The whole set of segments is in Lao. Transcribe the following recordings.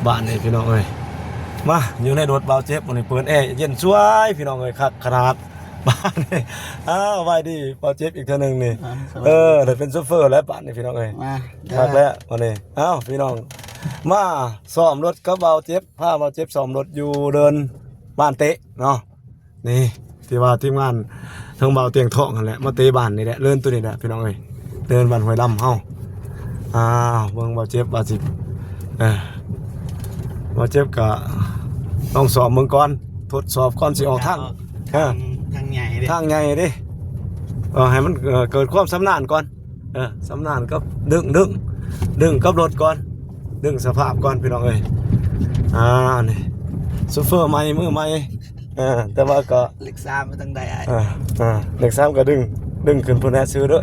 ບ້ານນີ້ພີ່ນ້ອງເອີຍ ມາຢູ່ໃນລົດບ່າວເຈັບ ມື້ນີ້ເປີດແອເຢັນສວຍພີ່ນ້ອງເອີຍ ຄັກຂະໜາດ. ບ້ານນີ້ ອ້າວ ສະບາຍດີບ່າວເຈັບອີກເທື່ອໜຶ່ງນີ້ ອ່າ ສະບາຍດີ ເອີ ໄດ້ເປັນໂຊເຟີແລ້ວບ້ານນີ້ພີ່ນ້ອງເອີຍ ມາ ຄັກແລ້ວມື້ນີ້. ອ້າວ ພີ່ນ້ອງ ມາຊ້ອມລົດກັບບ່າວເຈັບ ພາບ່າວເຈັບຊ້ອມລົດຢູ່ເດີ່ນບ້ານເຕະເນາະ. ນີ້ ທີ່ວ່າທີມງານທາງບ່າວຕຽງທອງຫັ້ນແຫຼະ ມາເຕະບ້ານນີ້ແຫຼະ ເດີ່ນໂຕນີ້ແຫຼະພີ່ນ້ອງເອີຍ ເດີ່ນບ້ານຫ້ວຍດຳເຮົາ. ອ້າວ ເບິ່ງບ່າວເຈັບວ່າຊິ ເອີ ບ່າວເຈັບກະລອງຊ້ອມເບິ່ງກ່ອນ ທົດສອບກ່ອນຊິອອກທາງ ເອີ ທາງ ທາງໃຫຍ່ເດ້ ທາງໃຫຍ່ເດ້ ເອີ ໃຫ້ມັນ ເອີ ເກີດຄວາມຊຳນານກ່ອນ. ເອີ ຊຳນານກັບດຶງ ດຶງ ດຶງກັບລົດກ່ອນ ດຶງສະພາບກ່ອນພີ່ນ້ອງເອີຍ. ອ່າ ນີ້ໂຊເຟີໃໝ່ ມືໃໝ່ ເອີ ແຕ່ວ່າກໍເລກສາມໄປທາງໃດອ້າຍ? ເອີ ເອີ ເລກສາມກໍດຶງ ດຶງຂຶ້ນພຸ້ນແຫຼະຊື່ເດີ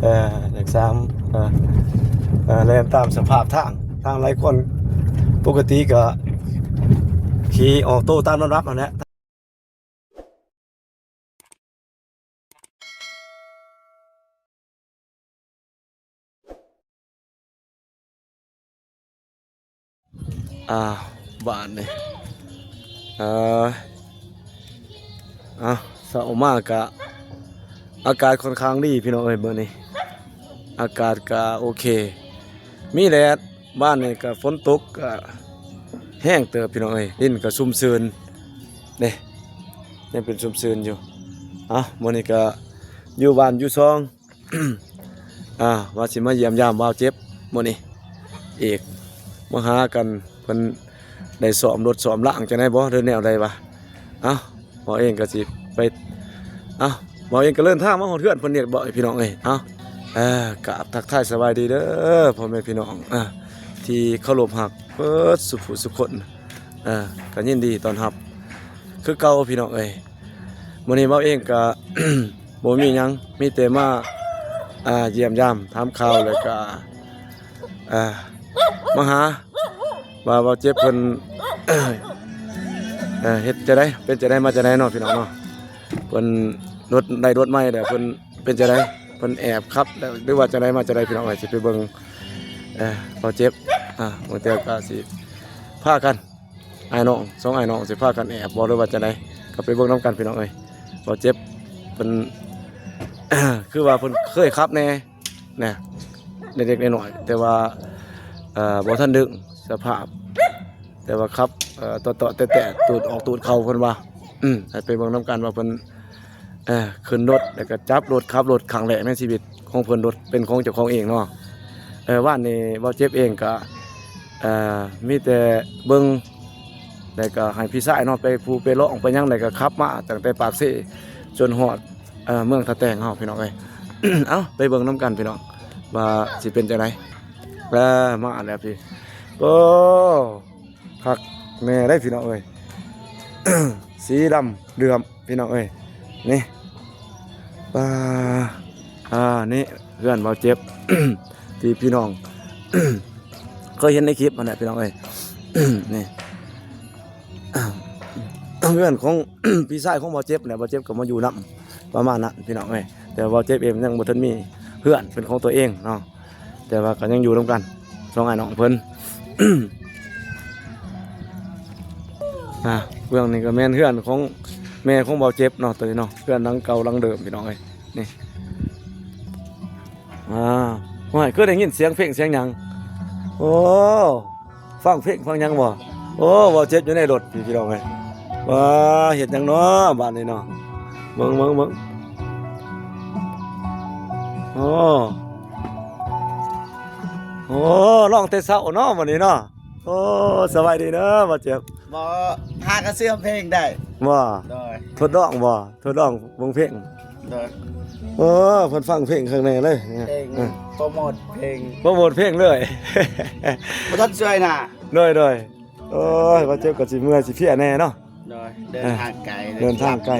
ເອີ ເລກສາມ ເອີ ເອີ ແລ່ນຕາມສະພາບທາງ ທາງຫຼາຍຄົນປົກກະຕິກໍຂີ່ອອໂຕ້ຕາມລຳດັບຫັ້ນແຫຼະ. ອ້າວ ບ້ານນີ້ ເອີ ອ້າວ ເຊົ້າມາກະອາກາດຂ້ອນຂ້າງດີພີ່ນ້ອງເອີຍ ມື້ນີ້ອາກາດກະໂອເຄ ມີແດດ ບ້ານນີ້ກະຝົນຕົກກະແຮງເຕີບພີ່ນ້ອງເອີຍ ດິນກະຊຸ່ມຊື່ນເດ້ ຍັງເປັນຊຸ່ມຊື່ນຢູ່. ເອົ້າ ມື້ນີ້ກະຢູ່ບ້ານຢູ່ຊ່ອງ ອ່າ ວ່າຊິມາຢ້ຽມຢາມບ່າວເຈັບມື້ນີ້ອີກ ມາຫາກັນ ເພິ່ນໄດ້ຊ້ອມລົດຊ້ອມລາງຈັ່ງໃດບໍ່ ຫຼືແນວໃດວະ. ເອົ້າ ບ່າວເອງກໍຊິໄປ ເອົ້າ ບ່າວເອງກໍເດີນທາງມາຮອດເຮືອນເພິ່ນນີ້ບໍ່ ພີ່ນ້ອງເອີຍ. ເອົ້າ ເອີ ກາບທັກທາຍສະບາຍດີເດີພໍ່ແມ່ພີ່ນ້ອງ ເອີ ທີ່ເຄົາລົບຮັກເບິດສູ່ຜູ້ສູ່ຄົນ ເອີ ກໍຍິນດີຕ້ອນຮັບຄືເກົ່າພີ່ນ້ອງເອີຍ. ມື້ນີ້ບ່າວເອງກໍບໍ່ມີຫຍັງ ມີແຕ່ມາ ອ່າ ຢ້ຽມຢາມຖາມຂ່າວ ແລ້ວກໍ ອ່າ ມາຫາ ວ່າບ່າວເຈັບເພິ່ນ ເອີ ເຮັດຈັ່ງໃດ ເປັນຈັ່ງໃດມາຈັ່ງໃດເນາະ ພີ່ນ້ອງເນາະ ເພິ່ນລົດ ໄດ້ລົດໃໝ່ແລ້ວ ເພິ່ນເປັນຈັ່ງໃດ ເພິ່ນແອບຂັບແລ້ວ ຫຼືວ່າຈັ່ງໃດມາຈັ່ງໃດ ພີ່ນ້ອງເອີຍ. ຊິໄປເບິ່ງ ເອີ ບ່າວເຈັບ ອ່າ ບາງເທື່ອກໍຊິພາກັນ ອ້າຍນ້ອງ ສອງອ້າຍນ້ອງຊິພາກັນແອບບໍ່ ຫຼືວ່າຈັ່ງໃດ ກໍໄປເບິ່ງນຳກັນ ພີ່ນ້ອງເອີຍ. ບ່າວເຈັບເພິ່ນ ຄືວ່າເພິ່ນເຄີຍຂັບແດ່ ນະ ເລັກໆນ້ອຍໆ ແຕ່ວ່າ ເອີ ບໍ່ທັນດຶງສະພາບ ແຕ່ວ່າຂັບ ເອີ ເຕາະໆແຕະໆ ຕູດອອກຕູດເຂົ້າ ເພິ່ນວ່າ ອືມ ໃຫ້ໄປເບິ່ງນຳກັນວ່າເພິ່ນ ເອີ ຂຶ້ນລົດ ແລ້ວກໍຈັບລົດ ຂັບລົດຄັ້ງແລກໃນຊີວິດຂອງເພິ່ນ ລົດເປັນຂອງເຈົ້າຂອງເອງເນາະ. ເອີ ວານນີ້ບ່າວເຈັບເອງກໍ ເອີ ມີແຕ່ເບິ່ງ ແລ້ວກໍໃຫ້ພີ່ຊາຍເນາະ ໄປພູໄປລອງໄປຫຍັງ ແລ້ວກໍຂັບມາຕັ້ງແຕ່ປາກເຊຈົນຮອດ ເອີ ເມືອງທ່າແຕງເຮົາ ພີ່ນ້ອງເອີຍ. ເອົ້າ ໄປເບິ່ງນຳກັນ ພີ່ນ້ອງ ວ່າຊິເປັນຈັ່ງໃດ. ເອີ ມາແລ້ວພີ່ ໂອ້ ຄັກແນ່ເດ້ ພີ່ນ້ອງເອີຍ ສີດຳເຫຼື້ອມ ພີ່ນ້ອງເອີຍ. ນີ້ ປາ ອ່າ ນີ້ເຮືອນບ່າວເຈັບ ທີ່ພີ່ນ້ອງເຄີຍເຫັນໃນຄລິບຫັ້ນແຫຼະ ພີ່ນ້ອງເອີຍ. ນີ້ ເຮືອນຂອງພີ່ຊາຍຂອງບ່າວເຈັບແຫຼະ ບ່າວເຈັບກໍມາຢູ່ນຳ ປະມານນັ້ນ ພີ່ນ້ອງເອີຍ. ແຕ່ວ່າບ່າວເຈັບເອງຍັງບໍ່ທັນມີເຮືອນເປັນຂອງຕົວເອງເນາະ ແຕ່ວ່າກໍຍັງຢູ່ນຳກັນ ສອງອ້າຍນ້ອງເພິ່ນ. ອ່າ ເບື້ອງນີ້ກໍແມ່ນເຮືອນຂອງແມ່ຂອງບ່າວເຈັບເນາະ ຕົວນີ້ເນາະ ເຮືອນຫຼັງເກົ່າຫຼັງເດີມ ພີ່ນ້ອງເອີຍ. ນີ້ ອ່າ ໂອ້ຍ ຄືໄດ້ຍິນສຽງເພງສຽງຫຍັງ ໂອ້ ຟັງເພງຟັງຫຍັງບໍ່? ໂອ້ ບ່າວເຈັບຢູ່ໃນລົດ ພີ່ນ້ອງເອີຍ. ວ້າ ເຮັດຫຍັງເນາະບາດນີ້ເນາະ ເບິ່ງໆໆ. ໂອ້ ໂອ້ ຮ້ອງແຕ່ເຊົ້າເນາະມື້ນີ້ເນາະ. ໂອ້ ສະບາຍດີເດີບ່າວເຈັບ. ບໍ່ ຫາກະເຊື່ອມເພງໄດ້. ບໍ່ ໂດຍ ທົດລອງບໍ່? ທົດລອງເບິ່ງເພງ. ໂດຍ ໂອ້ ເພິ່ນຟັງເພງຂ້າງໃນເລີຍ ເພງ ເອີ ໂປຣໂມດເພງ ໂປຣໂມດເພງເລີຍ. ບໍ່ທັນຊ່ວຍນະ. ໂດຍໆ. ໂອ້ຍ ບ່າວເຈັບກໍຊິເມື່ອຍຊິເພຍແດ່ເນາະ. ໂດຍ ເດີນທາງໄກ ເດີນທາງໄກ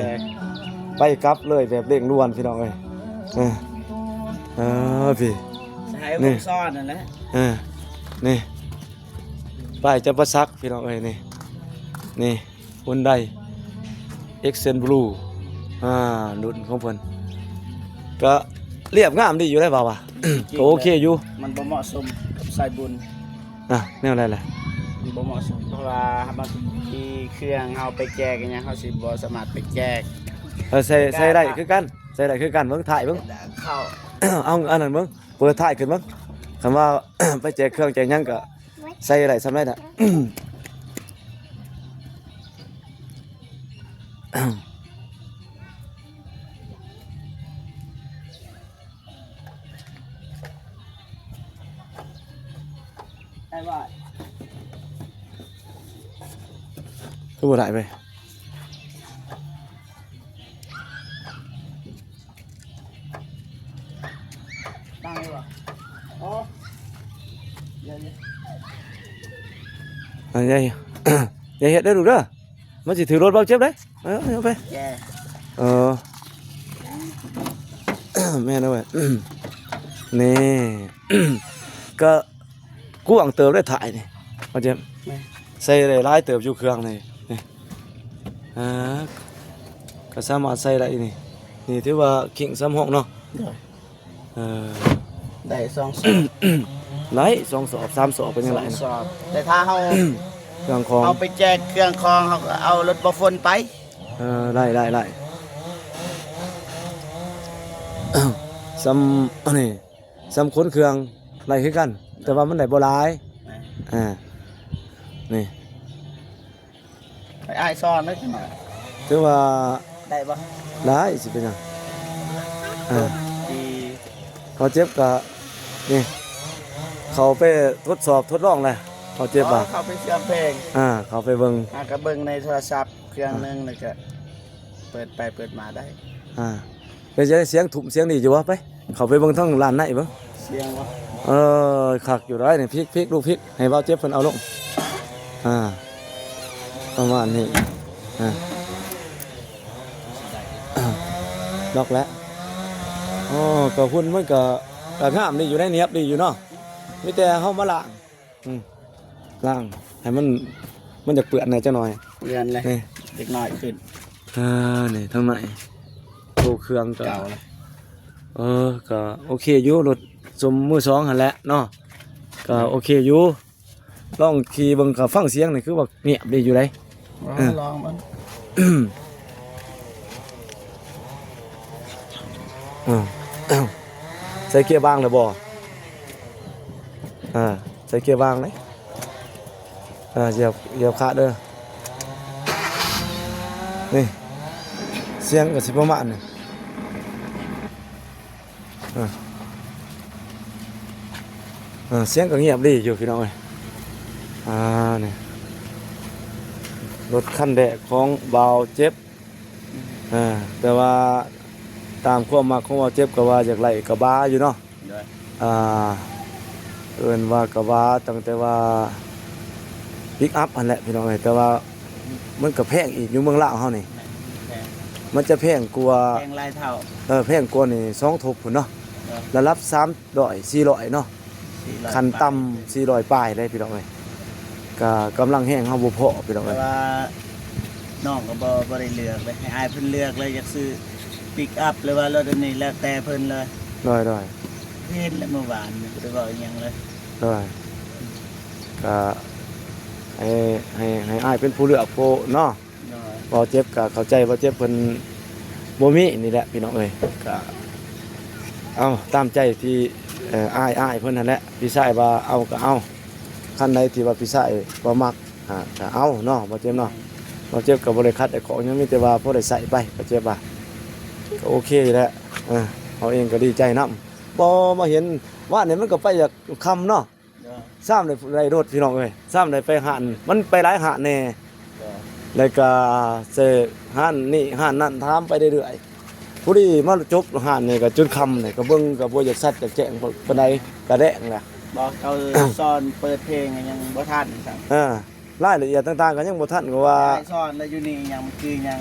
ໄປກັບເລີຍ ແບບເລັ່ງດ່ວນ ພີ່ນ້ອງເອີຍ. ເອີ ເອີ ພີ່ ໃຫ້ ນີ້ ຜູ້ສອນນັ້ນແຫຼະ. ເອີ ນີ້ ປ້າຍຈຳປາສັກ ພີ່ນ້ອງເອີຍ. ນີ້ ນີ້ ຮຸນໄດ ເອັກເຊັນບລູ ອ່າ ລຸ້ນຂອງເພິ່ນ ກໍລຽບງາມດີຢູ່ໄດ໋ ບ່າວວ່າ ກໍໂອເຄຢູ່. ມັນບໍ່ເໝາະສົມກັບສາຍບຸນ. ອ່ະ ແນວໃດລະ? ບໍ່ເໝາະສົມ ເພາະວ່າເຮົາມາມີເຄື່ອງ ເຮົາໄປແຈກອີ່ຫຍັງ ເຮົາຊິບໍ່ສາມາດໄປແຈກ. ເອີ ໃສ່ ໃສ່ໄດ້ຄືກັນ ໃສ່ໄດ້ຄືກັນ. ເບິ່ງ ຖ່າຍເບິ່ງ ເຂົ້າ ເອົາອັນນັ້ນເບິ່ງ ເປີດຖ່າຍຂຶ້ນເບິ່ງ. ຄັນວ່າ ໄປແຈກເຄື່ອງແຈກຫຍັງກໍໃສ່ໄດ້ສ່ຳໃດນະ. ໄດ້ບໍ່? ຄືບໍ່ໄດ້ເວີຍ? ຕັ້ງຢູ່ບໍ່? ອໍ ຢ່າ ຢ່າ ຢ່າ ຢ່າເຮັດເດີລູກເດີ. ມັນຊິຖືລົດເບົາເຈັບເດ້. ເອີ ເອົາໄປ ແຈ ເອີ ແມ່ນເວີຍ. ນີ້ ກໍກວ້າງເຕີບໄດ້ຖ່າຍນີ້ ເອົາເຈັບ. ແມ່ນ ໃສ່ໄດ້ຫຼາຍເຕີບຢູ່ເຄື່ອງນີ້ ນີ້ ອ່າ ກໍສາມາດໃສ່ໄດ້ນີ້. ນີ້ຖືວ່າຄິງສາມຫ້ອງເນາະ. ໂດຍ ເອີ ໄດ້ສອງສອບ ໄດ້ສອງສອບ ສາມສອບກໍຍັງໄດ້ນະ ສອງສອບ. ແຕ່ຖ້າເຮົາ ເຄື່ອງຂອງ ເຮົາໄປແຈກເຄື່ອງຂອງ ເຮົາກໍເອົາລົດບໍ່ຝົນໄປ. ເອີ ໄດ້ ໄດ້ ໄດ້. ສ່ຳອັນນີ້ ສ່ຳຂົນເຄື່ອງໄດ້ຄືກັນ ແຕ່ວ່າມັນໄດ້ບໍ່ຫຼາຍ. ອ່າ ອ່າ ນີ້ ໃຫ້ອ້າຍສອນເດີຈັກໜ້ອຍ. ຖືວ່າໄດ້ບໍ່? ໄດ້ ຊິເປັນຫຍັງ. ອ່າ ດີ ເບົາເຈັບກະ ນີ້ ເຂົ້າໄປທົດສອບທົດລອງແລ້ວ ເບົາເຈັບວ່າ ເຂົ້າໄປເຊື່ອມແຜງ. ອ່າ ເຂົ້າໄປເບິ່ງ ອ່າ ກໍເບິ່ງໃນໂທລະສັບເຄື່ອງໜຶ່ງ ອ່າ ແລ້ວກໍເປີດໄປເປີດມາໄດ້. ອ່າ ເປັນຈັ່ງໃດ ສຽງທຸ້ມສຽງນີ້ຢູ່ບໍ່? ໄປ ເຂົ້າໄປເບິ່ງທາງດ້ານໃນເບິ່ງ. ສຽງບໍ່? ເອີ ຄັກຢູ່ໄດ໋ນີ້. ພິກ ພິກ ລູກພິກ ໃຫ້ເບົາເຈັບເພິ່ນເອົາລົງ. ອ່າ ປະມານນີ້. ອ່າ ລັອກແລ້ວ. ອໍ ກໍຫຸ່ນມັນກໍ ກໍງາມດີຢູ່ໃດ໋ ນຽບດີຢູ່ເນາະ. ມີແຕ່ເຮົາມາລ້າງ ອືມ ລ້າງໃຫ້ມັນ ມັນຢາກເປື້ອນແດ່ຈັກໜ້ອຍ. ເປື້ອນແຫຼະ ນີ້ ເດັກນ້ອຍຂຶ້ນ. ອ່າ ນີ້ທາງໃນ ໂອ້ ເຄື່ອງກໍເກົ່າແລ້ວ. ເອີ ກໍໂອເຄຢູ່ ລົດສົມມືສອງຫັ້ນແຫຼະເນາະ ກໍໂອເຄຢູ່. ລອງຂີ່ເບິ່ງ ກໍຟັງສຽງນີ້ຄືວ່າງຽບດີຢູ່ເດ້. ເອີ ເອີ ລອງເບິ່ງ. ອືມ ໃສ່ເກຍບາງແລ້ວບໍ່? ອ່າ ໃສ່ເກຍບາງເດ້. ອ່າ ຢຽບ ຢຽບຄະເດີ. ນີ້ ສຽງກໍຊິປະມານນີ້. ເອີ ເອີ ສຽງກໍງຽບດີຢູ່ພີ່ນ້ອງເອີຍ. ອ່າ ນີ້ ລົດຄັນແດກຂອງບ່າວເຈັບ. ເອີ ແຕ່ວ່າຕາມຄວາມມັກຂອງບ່າວເຈັບກໍວ່າຢາກໄລ່ກະບະຢູ່ເນາະ. ໂດຍ ອ່າ ເອີ້ນວ່າກະບະຕັ້ງແຕ່ວ່າປິກອັບຫັ້ນແຫຼະພີ່ນ້ອງເອີຍ. ແຕ່ວ່າມັນກໍແພງອີກ ຢູ່ເມືອງລາວເຮົານີ້ ແມ່ນ ແພງ ມັນຈະແພງກວ່າ ແພງຫຼາຍເທົ່າ. ເອີ ແພງກວ່ານີ້ສອງທົບພຸ້ນເນາະ. ໂດຍ ລະດັບສາມຮ້ອຍ ສີ່ຮ້ອຍເນາະ. ຂັ້ນຕ່ຳສີ່ຮ້ອຍປາຍເດ້ພີ່ນ້ອງເອີຍ. ກະກຳລັງແຮງເຮົາບໍ່ພໍພີ່ນ້ອງເອີຍ. ແຕ່ວ່ານ້ອງກໍບໍ່ ບໍ່ໄດ້ເລືອກເລີຍ ໃຫ້ອ້າຍເພິ່ນເລືອກເລີຍ ຢາກຊື້ປິກອັບ ຫຼືວ່າລົດອັນນີ້ ແລ້ວແຕ່ເພິ່ນເລີຍ. ໂດຍ ໂດຍ ເຫັນແລ້ວມື້ວານນີ້ ບໍ່ໄດ້ເວົ້າອີ່ຫຍັງເລີຍ. ໂດຍ ກະໃຫ້ ໃຫ້ ໃຫ້ອ້າຍເປັນຜູ້ເລືອກໂພດເນາະ. ໂດຍ ບ່າວເຈັບກໍເຂົ້າໃຈ ບ່າວເຈັບເພິ່ນບໍ່ມີນີ້ແຫຼະພີ່ນ້ອງເອີຍ. ກໍເອົາຕາມໃຈທີ່ ເອີ ອ້າຍ ອ້າຍເພິ່ນຫັ້ນແຫຼະ. ພີ່ຊາຍວ່າເອົາກໍເອົາ ຄັນໃດທີ່ວ່າພີ່ຊາຍບໍ່ມັກ ອ່າ ກໍເອົາເນາະ ບ່າວເຈັບເນາະ. ບ່າວເຈັບກໍບໍ່ໄດ້ຂັດໄດ້ຂອງຫຍັງ ມີແຕ່ວ່າພໍໄດ້ໃຊ້ໄປ ບ່າວເຈັບວ່າ ກໍໂອເຄຢູ່ແຫຼະ. ເອີ ເຮົາເອງກໍດີໃຈນຳ ບໍ່ມາເຫັນ ວານນີ້ມັນກໍໄປຢາກຄ່ຳເນາະ. ໂດຍ ຊ້ຳໄດ້ ໄດ້ລົດພີ່ນ້ອງເອີຍ. ຊ້ຳໄດ້ໄປຮ້ານ ມັນໄປຫຼາຍຮ້ານແດ່. ໂດຍ ແລ້ວກໍເສະຮ້ານນີ້ຮ້ານນັ້ນ ຖາມໄປເລື້ອຍໆ. ພໍດີມາຈົບຮ້ານນີ້ກໍຈົນຄ່ຳນີ້ ກໍເບິ່ງກໍບໍ່ຢາກຊັດຢາກແຈ້ງປານໃດ ກະແດງແຫຼະ. ບອກເຂົາສອນເປີດເພງຍັງບໍ່ທັນຊ້ຳ. ເອີ ລາຍລະອຽດຕ່າງໆກໍຍັງບໍ່ທັນ ກໍວ່າສອນແລ້ວຢູ່ນີ້ຫຍັງມັນຄືຫຍັງ.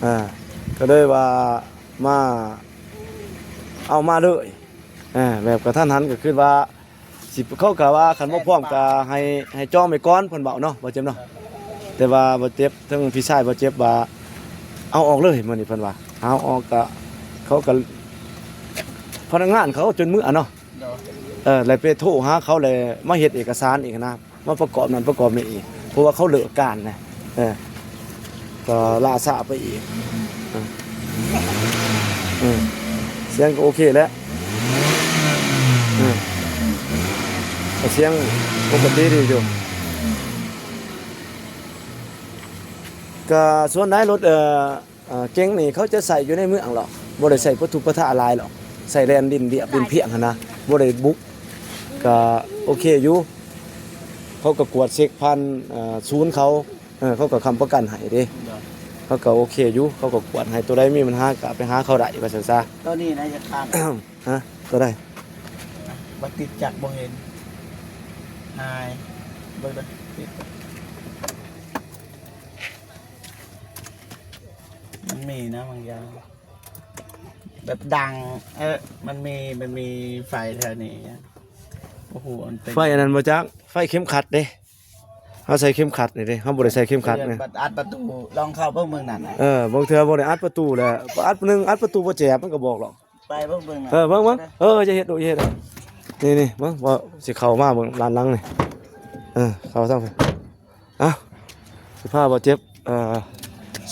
ເອີ ກໍເລີຍວ່າມາ ເອົາມາເລີຍ. ເອີ ແບບກະທັນຫັນ ກໍຄືວ່າ ຊິ ເຂົາກະວ່າຄັນບໍ່ພ້ອມກະໃຫ້ ໃຫ້ຈອງໄວ້ກ່ອນ ເພິ່ນເວົ້າເນາະ ບ່າວເຈັບເນາະ. ແຕ່ວ່າບ່າວເຈັບ ທັງພີ່ຊາຍບ່າວເຈັບວ່າ ເອົາອອກເລີຍມື້ນີ້ ເພິ່ນວ່າ ເອົາອອກກະ ເຂົາກະ ພະນັກງານເຂົາຈົນເມືອເນາະ. ໂດຍ ເອີ ແລ້ວໄປໂທຫາເຂົາ ແລ້ວມາເຮັດເອກະສານອີກນະ. ມາປະກອບນັ້ນປະກອບນີ້ອີກ ເພາະວ່າເຂົາເລີກການນະ ເອີ ກໍລ່າຊ້າໄປອີກ. ເອີ ເອີ ສຽງກໍໂອເຄແລ້ວ ເອີ ສຽງປົກກະຕິດີຢູ່. ກະສ່ວນຫຼາຍລົດ ເອີ ເອີ ເກັ່ງນີ້ເຂົາຈະໃຊ້ຢູ່ໃນເມືອງເນາະ ບໍ່ໄດ້ໃຊ້ປະທຸປະທະຫຼາຍເນາະ ໃຊ້ແລ່ນດິນລຽບດິນພຽງຫັ້ນນະ ບໍ່ໄດ້ບຸກ ກະໂອເຄຢູ່. ເຂົາກໍກວດເຊັກຜ່ານ ເອີ ສູນເຂົາ ເອີ ເຂົາກໍຄ້ຳປະກັນໃຫ້ເດ້ ເຂົາກໍໂອເຄຢູ່ ເຂົາກໍກວດໃຫ້ ໂຕໃດມີບັນຫາກໍໄປຫາເຂົາໄດ້ວ່າຊັ້ນຊະ. ໂຕນີ້ນະຈະຂ້າມ ຮະ ໂຕໃດ? ບໍ່ຕິດຈັກບໍ່ເຫັນ ຫາຍ ເບິ່ງເດີ ມັນມີນະບາງຢ່າງ ແບບດັງ ເອີ ມັນມີ ມັນມີໄຟແຖວນີ້ ບໍ່ຮູ້ມັນເປັນ ໄຟອັນນັ້ນບໍ່ຈັກ ໄຟເຂັມຂັດເດ້ ເຮົາໃສ່ເຂັມຂັດນີ້ເດ້ ເຮົາບໍ່ໄດ້ໃສ່ເຂັມຂັດນະ. ອັດປະຕູ ລອງເຂົ້າເບິ່ງເບິ່ງນັ້ນນະ ເອີ ບາງເທື່ອບໍ່ໄດ້ອັດປະຕູແລ້ວ ອັດໜຶ່ງ ອັດປະຕູບໍ່ແຈບ ມັນກໍບອກດອກ. ໄປເບິ່ງເບິ່ງນະ ເອີ ເບິ່ງເບິ່ງ ເອີ ຢ່າເຮັດດູ ຢ່າເຮັດ ນີ້ໆ ເບິ່ງ ບໍ່ ຊິເຂົ້າມາເບິ່ງດ້ານຫຼັງນີ້ ເອີ ເຂົ້າທາງ ເອົ້າ ຊິພາບ່າວເຈັບ ເອີ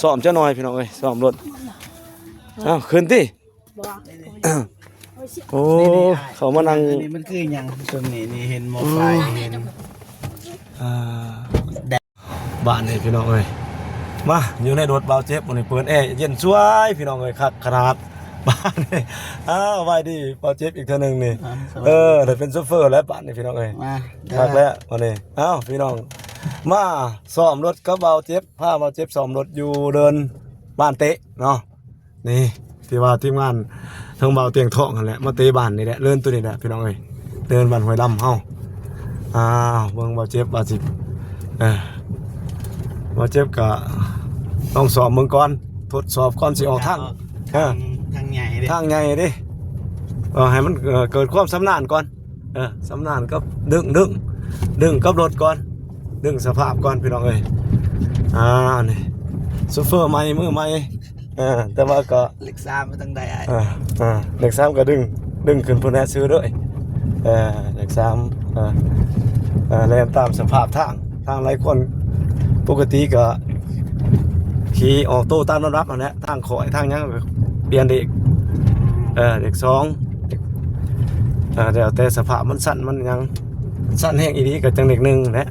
ຊ້ອມຈັກໜ່ອຍພີ່ນ້ອງເອີຍ ຊ້ອມລົດ. ເອົ້າ ຂຶ້ນຕິ ບໍ່ ໂອ້ ນີ້ໆ ເຂົ້າມານັ່ງ ອັນນີ້ມັນຄືຫຍັງ ຊ່ວງນີ້ນີ້ເຫັນໝໍ້ໄຟ ເຫັນ ອ່າ ແດດ ບ້ານນີ້ພີ່ນ້ອງເອີຍ ມາຢູ່ໃນລົດບ່າວເຈັບ ມື້ນີ້ເປີດແອເຢັນສວຍພີ່ນ້ອງເອີຍ ຄັກຂະໜາດ ບ້ານນີ້. ອ້າວ ສະບາຍດີບ່າວເຈັບອີກເທື່ອໜຶ່ງນີ້ ອ່າ ສະບາຍດີ ເອີ ໄດ້ເປັນໂຊເຟີແລ້ວ ບ້ານນີ້ພີ່ນ້ອງເອີຍ ມາ ຄັກແລ້ວ ມື້ນີ້. ອ້າວ ພີ່ນ້ອງ ມາຊ້ອມລົດກັບບ່າວເຈັບ ພາບ່າວເຈັບຊ້ອມລົດຢູ່ເດີ່ນບ້ານເຕະເນາະ. ນີ້ ທີ່ວ່າທີມງານທາງບ່າວຕຽງທອງຫັ້ນແຫຼະ ມາເຕະບ້ານນີ້ແຫຼະ ເດີ່ນໂຕນີ້ແຫຼະພີ່ນ້ອງເອີຍ ເດີ່ນບ້ານຫ້ວຍລຳເຮົາ. ອ້າວ ເບິ່ງບ່າວເຈັບວ່າຊິ ເອີ ບ່າວເຈັບກໍຕ້ອງຊ້ອມເບິ່ງກ່ອນ ທົດສອບກ່ອນຊິອອກທາງ ເອີ ທາງ ທາງໃຫຍ່ເດ້ ທາງໃຫຍ່ເດ້ ເອີ ໃຫ້ມັນ ເອີ ເກີດຄວາມຊຳນານກ່ອນ. ເອີ ຊຳນານກັບດຶງ ດຶງ ດຶງກັບລົດກ່ອນ ດຶງສະພາບກ່ອນພີ່ນ້ອງເອີຍ. ອ່າ ນີ້ ໂຊເຟີໃໝ່ ມືໃໝ່ ເອີ ແຕ່ວ່າກໍເລກສາມໄປທາງໃດອ້າຍ? ເອີ ເອີ ເລກສາມກໍດຶງ ດຶງຂຶ້ນພຸ້ນແຫຼະຊື່ເດີ ເອີ ເລກສາມ ເອີ ເອີ ແລ່ນຕາມສະພາບທາງ ທາງຫຼາຍຄົນປົກກະຕິກໍຂີ່ອອໂຕ້ຕາມລຳດັບຫັ້ນແຫຼະ ທາງຂ້ອຍທາງຫຍັງກໍປ່ຽນເລກ ເອີ ເລກສອງ ເອີ ແລ້ວແຕ່ສະພາບມັນສັ້ນມັນຫຍັງ ສັ້ນແຮງອີ່ຫຼີກໍຈັ່ງເລກໜຶ່ງແຫຼະ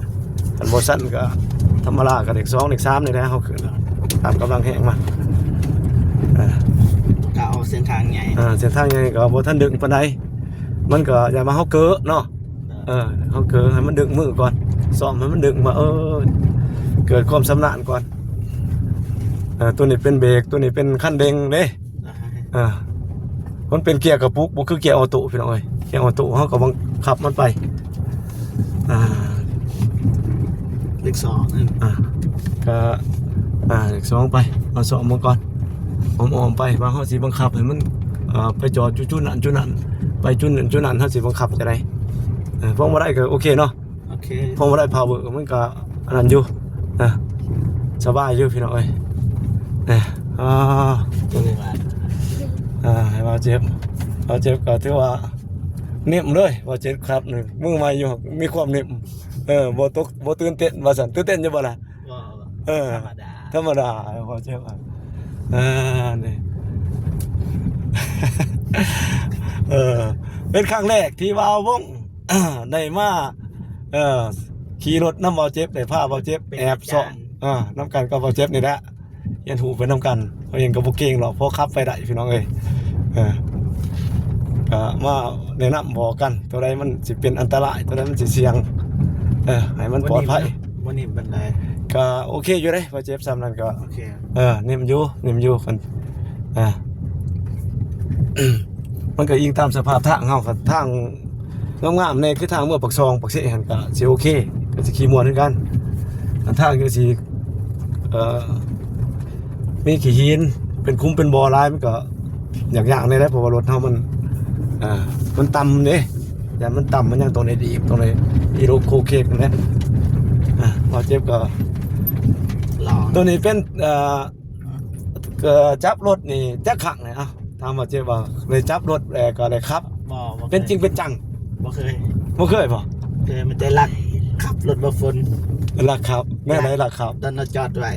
ຄັນບໍ່ສັ້ນກໍທຳມະດາກໍເລກສອງເລກສາມນີ້ແຫຼະ ເຮົາຂຶ້ນຕາມກຳລັງແຮງມາ ເອີ ກໍເອົາເສັ້ນທາງໃຫຍ່ ເອີ ເສັ້ນທາງໃຫຍ່ກໍບໍ່ທັນດຶງປານໃດ ມັນກໍຢ່າມາເຮົາເກີເນາະ. ເອີ ເຮົາກໍໃຫ້ມັນດຶງມືກ່ອນ ຊ້ອມໃຫ້ມັນດຶງວ່າ ເອີ ເກີດຄວາມຊຳນານກ່ອນ. ເອີ ໂຕນີ້ເປັນເບຣກ ໂຕນີ້ເປັນຄັນເລັ່ງເດ້ ອ່າ ເອີ ມັນເປັນເກຍກະປຸກ ບໍ່ຄືເກຍອອໂຕ້ພີ່ນ້ອງເອີຍ ເກຍອອໂຕ້ເຮົາກໍບັງຄັບມັນໄປ ອ່າ ເລກສອງ ອ່າ ກໍ ອ່າ ເລກສອງໄປ ເຮົາຊ້ອມເບິ່ງກ່ອນ ອ້ອມໆໄປ ວ່າເຮົາຊິບັງຄັບໃຫ້ມັນ ເອີ ໄປຈອດຢູ່ຈຸດນັ້ນຈຸດນັ້ນ ໄປຈຸດນັ້ນຈຸດນັ້ນ ເຮົາຊິບັງຄັບຈັ່ງໃດ ເອີ ພວງມາໄລກໍໂອເຄເນາະ ໂອເຄ ພວງມາໄລພາວເວີມັນກໍອັນນັ້ນຢູ່ ນະ ສະບາຍຢູ່ພີ່ນ້ອງເອີຍ ນະ ອ່າ ຕົວນີ້ ອ່າ ໃຫ້ບ່າວເຈັບ ບ່າວເຈັບກໍຖືວ່າເໜັ້ມເລີຍ ບ່າວເຈັບຂັບນີ້ ມືໃໝ່ຢູ່ ມີຄວາມເໜັ້ມ ເອີ ບໍ່ຕົກ ບໍ່ຕື່ນເຕັ້ນວ່າຊັ້ນ ຕື່ນເຕັ້ນຢູ່ບໍ່ລະ? ບໍ່ ເອີ ທຳມະດາ ທຳມະດາ ບ່າວເຈັບ ອ່າ ນີ້ ເອີ ເປັນຄັ້ງແລກທີ່ວ່າວົງ ໄດ້ມາ ເອີ ຂີ່ລົດນຳບ່າວເຈັບ ໄດ້ພາບ່າວເຈັບແອບຊ້ອມ ເອີ ນຳກັນກັບບ່າວເຈັບນີ້ແຫຼະ ຮຽນຮູ້ໄປນຳກັນ ເຮົາເອງກໍບໍ່ເກັ່ງດອກ ພໍຂັບໄປໄດ້ພີ່ນ້ອງເອີຍ ເອີ ກໍມາແນະນຳບອກກັນ ຕົວໃດມັນຊິເປັນອັນຕະລາຍ ຕົວໃດມັນຊິສ່ຽງ ເອີ ໃຫ້ມັນປອດໄພ ບໍ່ໜິ້ມປານໃດ ກໍໂອເຄຢູ່ເດ້ ບ່າວເຈັບສ່ຳນັ້ນກໍ ໂອເຄ ເອີ ເໜັ້ມຢູ່ ເໜັ້ມຢູ່ ຄັນ ອ່າ ມັນກໍອີງຕາມສະພາບທາງເຮົາ ຄັນທາງງາມໆແດ່ ຄືທາງເມືອງປາກຊ່ອງ ປາກເຊຫັ້ນ ກໍຊິໂອເຄ ກໍຊິຂີ່ມ່ວນຄືກັນ ຄັນທາງຈັ່ງຊີ້ ເອີ ມີຂີ້ຫີນ ເປັນຂຸມເປັນບໍ່ຫຼາຍ ມັນກໍຍາກໆແດ່ ເພາະວ່າລົດເຮົາມັນ ອ່າ ມັນຕ່ຳເດ້ ຢ້ານມັນຕ່ຳ ມັນຍັງຕ້ອງໄດ້ດີບ ຕ້ອງໄດ້ອີໂລໂຄເຄກນັ້ນແຫຼະ ອ່າ ບ່າວເຈັບກໍລອງ ຕົວນີ້ເປັນ ເອີ ກໍຈັບລົດນີ້ຈັກຄັ້ງແລ້ວ? ເອົ້າ ຖາມວ່າເຈັບບໍ່ ໄດ້ຈັບລົດແລ້ວກໍໄດ້ຂັບ ບໍ່ ບໍ່ເຄີຍ ເປັນຈິງເປັນຈັງ ບໍ່ເຄີຍ ບໍ່ເຄີຍບໍ່? ເຄີຍມີແຕ່ລັກຂັບ ລົດບໍ່ຝົນ ລັກຂັບ ແນວໃດລັກຂັບ? ຕອນເຮົາຈອດໄວ້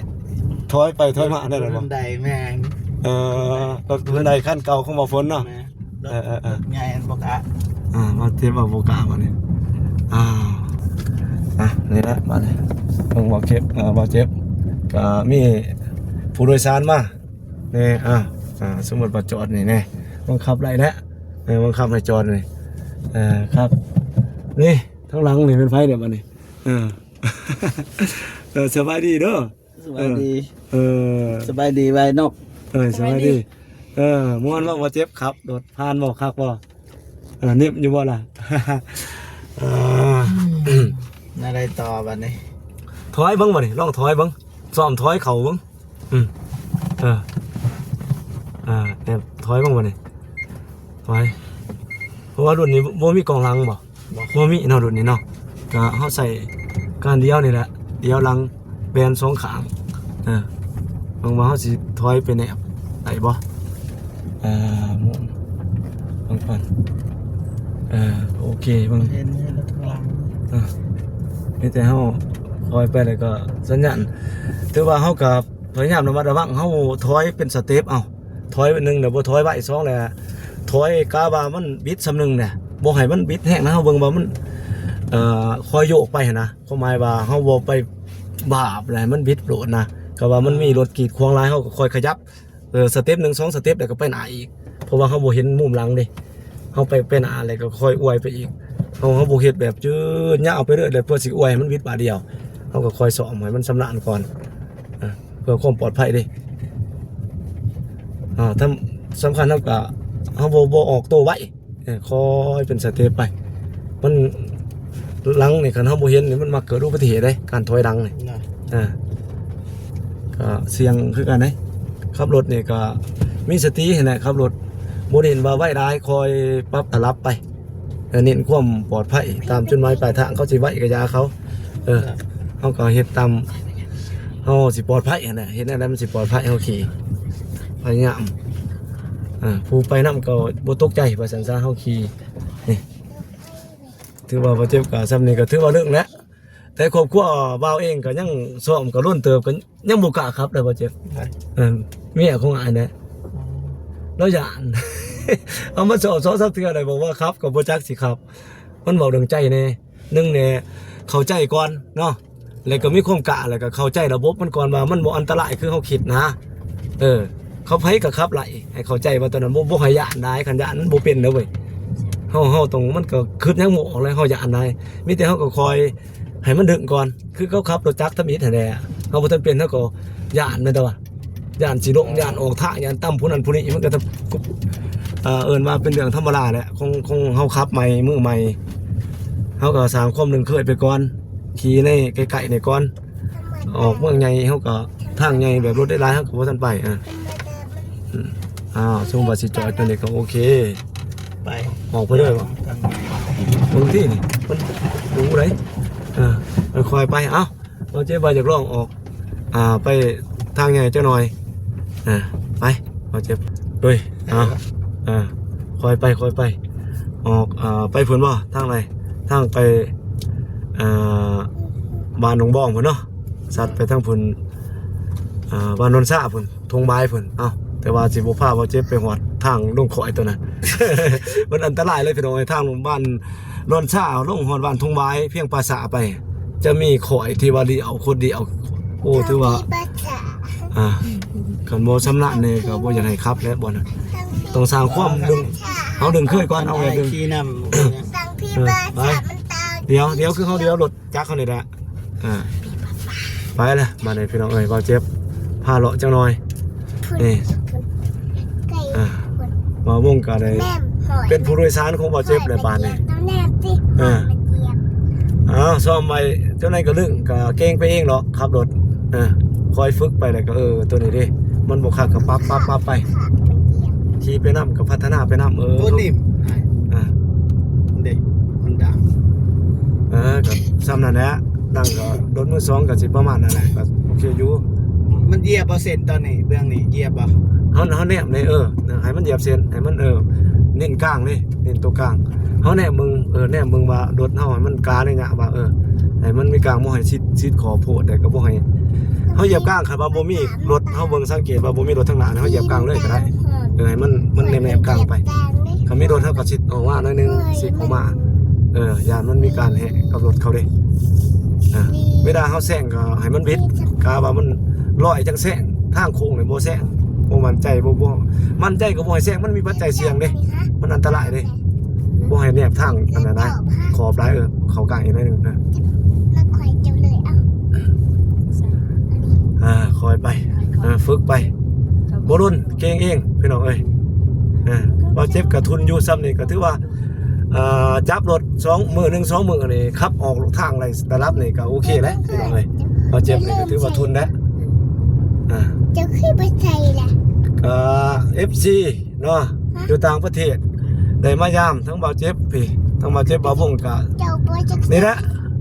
ຖອຍໄປຖອຍມາແນວໃດບໍ່? ໄດ້ ແມ່ນ ເອີ ລົດຮຸນໃດຄັນເກົ່າຂອງບໍ່ຝົນເນາະ. ແມ່ນ ເອີໆໆ ໃຫຍ່ອັນບໍ່ກະ ອ່າ ມາເຈັບວ່າບໍ່ກະບັດນີ້ ອ່າ ອ່ະ ນີ້ແຫຼະບັດນີ້ ເບິ່ງບໍ່ເຈັບ ເອີ ບໍ່ເຈັບ ກະມີຜູ້ໂດຍສານມາ ນີ້ ອ່າ ອ່າ ສົມມຸດວ່າຈອດນີ້ແນ່ ບັງຄັບໄດ້ແຫຼະ ເອີ ບັງຄັບໃຫ້ຈອດນີ້ ເອີ ຄັບ ນີ້ທາງຫຼັງນີ້ເປັນໃຜເດບັດນີ້? ເອີ ເອີ ສະບາຍດີເດີ ສະບາຍດີ ເອີ ສະບາຍດີໄວນົກ ເອີ ສະບາຍດີ ເອີ ມ່ວນບໍ່ ບໍ່ເຈັບຂັບລົດຜ່ານບໍ່ຄັກບໍ່? ເອີ ເນັບຢູ່ບໍ່ລະ? ເອີ ແນວໃດຕໍ່ບັດນີ້? ຖອຍເບິ່ງບັດນີ້ ລອງຖອຍເບິ່ງ ຊ້ອມຖອຍເຂົ້າເບິ່ງ ອືມ ເອີ ເອີ ແນບຖອຍເບິ່ງບັດນີ້ ຖອຍ ເພາະວ່າລຸ້ນນີ້ບໍ່ມີກ້ອງຫຼັງບໍ່? ບໍ່ ບໍ່ມີເນາະ ລຸ້ນນີ້ເນາະ ກະເຮົາໃຊ້ການດຽວນີ້ແຫຼະ ດຽວຫຼັງແບນສອງຂ້າງ ເອີ ເບິ່ງວ່າເຮົາຊິຖອຍໄປແນບໄດ້ບໍ່? ເອີ ໝູນເບິ່ງກ່ອນ ເອີ ໂອເຄ ເບິ່ງ ເຫັນ ເຫັນແລ້ວທາງຫຼັງ ເອີ ມີແຕ່ເຮົາຖອຍໄປແລ້ວກໍສັນຍານ ຖືວ່າເຮົາກໍພະຍາຍາມລະມັດລະວັງ ເຮົາຖອຍເປັນສະເຕັບເອົາ ຖອຍໜຶ່ງແລ້ວບໍ່ຖອຍໄວ ສອງແລ້ວຖອຍກະວ່າມັນບິດສ່ຳໜຶ່ງແຫຼະ ບໍ່ໃຫ້ມັນບິດແຮງນະ ເຮົາເບິ່ງວ່າມັນ ເອີ ຄ່ອຍໂຍກໄປຫັ້ນນະ ຄວາມໝາຍວ່າເຮົາບໍ່ໄປບາບໃຫ້ມັນບິດໂລດນະ ກະວ່າມັນມີລົດກີດຂວາງຫຼາຍ ເຮົາກໍຄ່ອຍຂະຫຍັບ ເອີ ສະເຕັບໜຶ່ງ ສອງສະເຕັບ ແລ້ວກໍໄປໜ້າອີກ ເພາະວ່າເຮົາບໍ່ເຫັນມຸມຫຼັງເດ້ ເຮົາໄປ ໄປໜ້າແລ້ວກໍຄ່ອຍອວຍໄປອີກ ເຮົາ ເຮົາບໍ່ເຮັດແບບຈືດຍາວໄປເລີຍ ແລ້ວເພື່ອຊິອວຍໃຫ້ມັນບິດບາດດຽວ ເຮົາກໍຄ່ອຍຊ້ອມໃຫ້ມັນຊຳນານກ່ອນ ເອີ ເພື່ອຄວາມປອດໄພເດ້ ອ່າ ສຳ ສຳຄັນເຮົາກະ ເຮົາບໍ່ ບໍ່ອອກໂຕໄວ ເອີ ຄ່ອຍເປັນສະເຕັບໄປ ມັນ ຫຼັງນີ້ຄັນເຮົາບໍ່ເຫັນນີ້ ມັນມັກເກີດອຸບັດຕິເຫດເດ້ ການຖອຍຫຼັງນີ້ ເອີ ກະສ່ຽງຄືກັນເດ້ ຂັບລົດນີ້ກະມີສະຕິຫັ້ນແຫຼະ ຂັບລົດ ບໍ່ໄດ້ເຫັນວ່າໄວຫຼາຍ ຄ່ອຍປັບຕະຫຼັບໄປ ເອີ ເນັ້ນຄວາມປອດໄພ ຕາມຈຸດໝາຍປາຍທາງ ເຂົາຊິໄວກະຢ່າເຂົາ ເອີ ເຮົາກໍເຮັດຕາມ ເຮົາຊິປອດໄພຫັ້ນແຫຼະ ເຮັດແນວໃດມັນຊິປອດໄພ ເຮົາຂີ່ ພະຍາຍາມ ເອີ ຜູ້ໄປນຳກໍບໍ່ຕົກໃຈ ວ່າຊັ້ນຊະ ເຮົາຂີ່ ນີ້ ຖືວ່າບໍ່ເຈັບກະສ່ຳນີ້ກໍຖືວ່າເລິກແລ້ວ ແຕ່ຄອບຄົວບ່າວເອງກໍຍັງຊ້ອມກໍລົ້ນເຕີບ ກໍຍັງບໍ່ກ້າຂັບເດ້ບໍ່ເຈັບ ເອີ ເມຍຂອງອ້າຍແຫຼະ ລາວຢ້ານ ເອົາມາຊ້ອມສອງສາມເທື່ອແລ້ວ ບອກວ່າຂັບກໍບໍ່ຈັກຊິຂັບ ມັນເວົ້າເລື່ອງໃຈແດ່ ໜຶ່ງແດ່ ເຂົ້າໃຈກ່ອນເນາະ ແລ້ວກໍມີຄວາມກ້າ ແລ້ວກໍເຂົ້າໃຈລະບົບມັນກ່ອນວ່າມັນບໍ່ອັນຕະລາຍຄືເຮົາຄິດນະ ເອີ ເຂົາໃຜກໍຂັບໄລ່ ໃຫ້ເຂົ້າໃຈວ່າຕອນນັ້ນ ບໍ່ ບໍ່ໃຫ້ຢ້ານຫຼາຍ ຄັນຢ້ານມັນບໍ່ເປັນເດີເວີຍ ເຮົາ ເຮົາຕ້ອງ ມັນກໍຄິດຫຍັງບໍ່ອອກແລ້ວ ເຮົາຢ້ານຫຼາຍ ມີແຕ່ເຮົາກໍຄອຍໃຫ້ມັນດຶງກ່ອນ ຄືເຂົາຂັບລົດຈັກທຳອິດຫັ້ນແຫຼະ ເຮົາບໍ່ທັນເປັນ ເຮົາກໍຢ້ານແມ່ນແຕ່ວ່າ ຢ້ານຊິຫຼົງ ຢ້ານອອກທາງ ຢ້ານຕຳຜູ້ນັ້ນຜູ້ນີ້ ມັນກໍ ເອີ ເອີ້ນວ່າເປັນເລື່ອງທຳມະດາແຫຼະ ຂອງ ຂອງເຮົາຂັບໃໝ່ ມືໃໝ່ ເຮົາກໍສ້າງຄວາມລຶ້ງເຄີຍໄປກ່ອນ ຂີ່ໃນໃກ້ໆນີ້ກ່ອນ ອອກເມືອງໃຫຍ່ເຮົາກໍ ທາງໃຫຍ່ແບບລົດຫຼາຍໆ ເຮົາກໍບໍ່ທັນໄປ ອ່າ ອືມ ອ້າວ ສົມມຸດວ່າຊິຈອດຕົວນີ້ກໍໂອເຄ ໄປ ອອກໄປເລີຍບໍ່? ທາງໃໝ່ ເບິ່ງຕິນີ້ ມັນຫູໄດ໋ ເອີ ຄ່ອຍໄປ ເອົ້າ ເອົາ ເຈັບວ່າຢາກລອງອອກ ອ່າ ໄປທາງໃຫຍ່ຈັກໜ່ອຍ ອ່າ ໄປ ເອົາ ເຈັບ ໂດຍ ເອົາ ເອີ ອ່າ ຄ່ອຍໄປ ຄ່ອຍໄປ ອອກ ອ່າ ໄປພຸ້ນບໍ່? ທາງໃດ? ທາງໄປ ອ່າ ບ້ານໜອງບອງພຸ້ນເນາະ ສັດໄປທາງພຸ້ນ ອ່າ ບ້ານນວນຊາພຸ້ນ ທົ່ງບາຍພຸ້ນ ເອົ້າ ແຕ່ວ່າຊິບໍ່ພາບ່າວເຈັບໄປຮອດທາງດົງຂ້ອຍຕົວນັ້ນ ມັນອັນຕະລາຍເລີຍພີ່ນ້ອງເອີຍ ທາງບ້ານ ດອນຊາ ລົງຮອດບ້ານທົ່ງບາຍ ພຽງປາສາໄປ ຈະມີຂ້ອຍທີ່ວ່າລ້ຽວຄົນດຽວ ໂອ້ ຖືວ່າ ອ່າ ຄັນບໍ່ຊຳນານແດ່ກໍບໍ່ຢາກໃຫ້ຂັບແຫຼະ ບ່ອນນັ້ນ ຕ້ອງສ້າງຄວາມດຶງ ເຮົາດຶງເຄີຍກ່ອນ ເຮົາແບບດຶງ ຂີ່ນຳ ເອີ ໄປ ດຽວ ດຽວ ຄືເຮົາດຽວລົດຈັກເຮົານີ້ແຫຼະ ອ່າ ໄປລະ ບາດນີ້ພີ່ນ້ອງເອີຍ ບ່າວເຈັບ ພາເລາະຈັກໜ່ອຍ ນີ້ ອ່າ ບ່າວວົງກໍໄດ້ເປັນຜູ້ໂດຍສານຂອງບ່າວເຈັບແລ້ວບາດນີ້ ເອີ ເອົາ ຊ້ອມໄວ້ ເຈົ້ານາຍກໍລຶ້ງ ກໍເກັ່ງໄປເອງເນາະ ຂັບລົດ ເອີ ຄ່ອຍຝຶກໄປແລ້ວກໍ ເອີ ຕົວນີ້ເດ້ ມັນບໍ່ຄັກກໍປັບ ປັບ ປັບໄປ ຂີ່ໄປນຳ ກໍພັດທະນາໄປນຳ ເອີ ຕົວນີ້ ອ່າ ເດ້ ມັນດັງ ເອີ ກໍຊ່ຳນັ້ນແຫຼະ ດັງກໍລົດມືສອງກໍຊິປະມານນັ້ນແຫຼະ ກໍໂອເຄຢູ່ ມັນຢຽບບໍ່ເສັ້ນຕອນນີ້ ເບື້ອງນີ້ຢຽບບໍ່? ເຮົາ ເຮົາແນມເດ້ ເອີ ໃຫ້ມັນຢຽບເສັ້ນ ໃຫ້ມັນ ເອີ ເນັ້ນກາງເດ້ ເນັ້ນຕົວກາງ ເຮົາແນມເບິ່ງ ເອີ ແນມເບິ່ງວ່າລົດເຮົາໃຫ້ມັນກາໄລຍະວ່າ ເອີ ໃຫ້ມັນມີກາງ ບໍ່ໃຫ້ຊິດ ຊິດຂອບໂພດ ແຕ່ກໍບໍ່ໃຫ້ເຮົາຢຽບກາງ. ຄັນວ່າບໍ່ມີລົດ ເຮົາເບິ່ງສັງເກດວ່າບໍ່ມີລົດທາງໜ້າ ເຮົາຢຽບກາງເລີຍກໍໄດ້. ເອີ ໃຫ້ມັນ ມັນແນບໆກາງໄປ. ຄັນມີລົດ ເຮົາກໍຊິດອອກມາໜ້ອຍໜຶ່ງ ຊິດອອກມາ. ເອີ ຢ້ານມັນມີການແຫະກັບລົດເຂົາເດ້. ເອີ ເວລາເຮົາແຊງກໍໃຫ້ມັນບິດ ກະວ່າມັນຮ້ອຍຈັ່ງແຊງ. ທາງໂຄ້ງນີ້ບໍ່ແຊງ ບໍ່ໝັ້ນໃຈ ບໍ່ ບໍ່ໝັ້ນໃຈກໍບໍ່ໃຫ້ແຊງ. ມັນມີປັດໄຈສ່ຽງເດ້ ມັນອັນຕະລາຍເດ້. ບໍ່ໃຫ້ແນບທາງອັນນັ້ນນະ ຂອບຫຼາຍ. ເອີ ເຂົ້າກາງອີກໜ້ອຍໜຶ່ງ. ເອີ ມາຄອຍເຈົ້າເລີຍ ເອົາ ອ່າ ຄ່ອຍໄປ ອ່າ ຝຶກໄປ ບໍ່ດົນເກັ່ງເອງ ພີ່ນ້ອງເອີຍ. ອ່າ ບໍ່ເຈັບກະທຸນຢູ່ ສ່ຳນີ້ກໍຖືວ່າ ອ່າ ຈັບລົດສອງ ມື້ໜຶ່ງສອງມື້ນີ້ ຂັບອອກທາງໄດ້ລະດັບນີ້ກໍໂອເຄແລ້ວ ພີ່ນ້ອງເອີຍ. ບໍ່ເຈັບນີ້ກໍຖືວ່າທົນແລ້ວ. ອ່າ ເຈົ້າຄືບໍ່ໃສ່ລະ? ກໍ ເອັຟຊີ ເນາະ ຢູ່ຕ່າງປະເທດ ໄດ້ມາຢາມທັງບ່າວເຈັບພີ້ ທັງບ່າວເຈັບ ບ່າວວົງກະ ເຈົ້າບໍ່ຈັກ ນີ້ແຫຼະ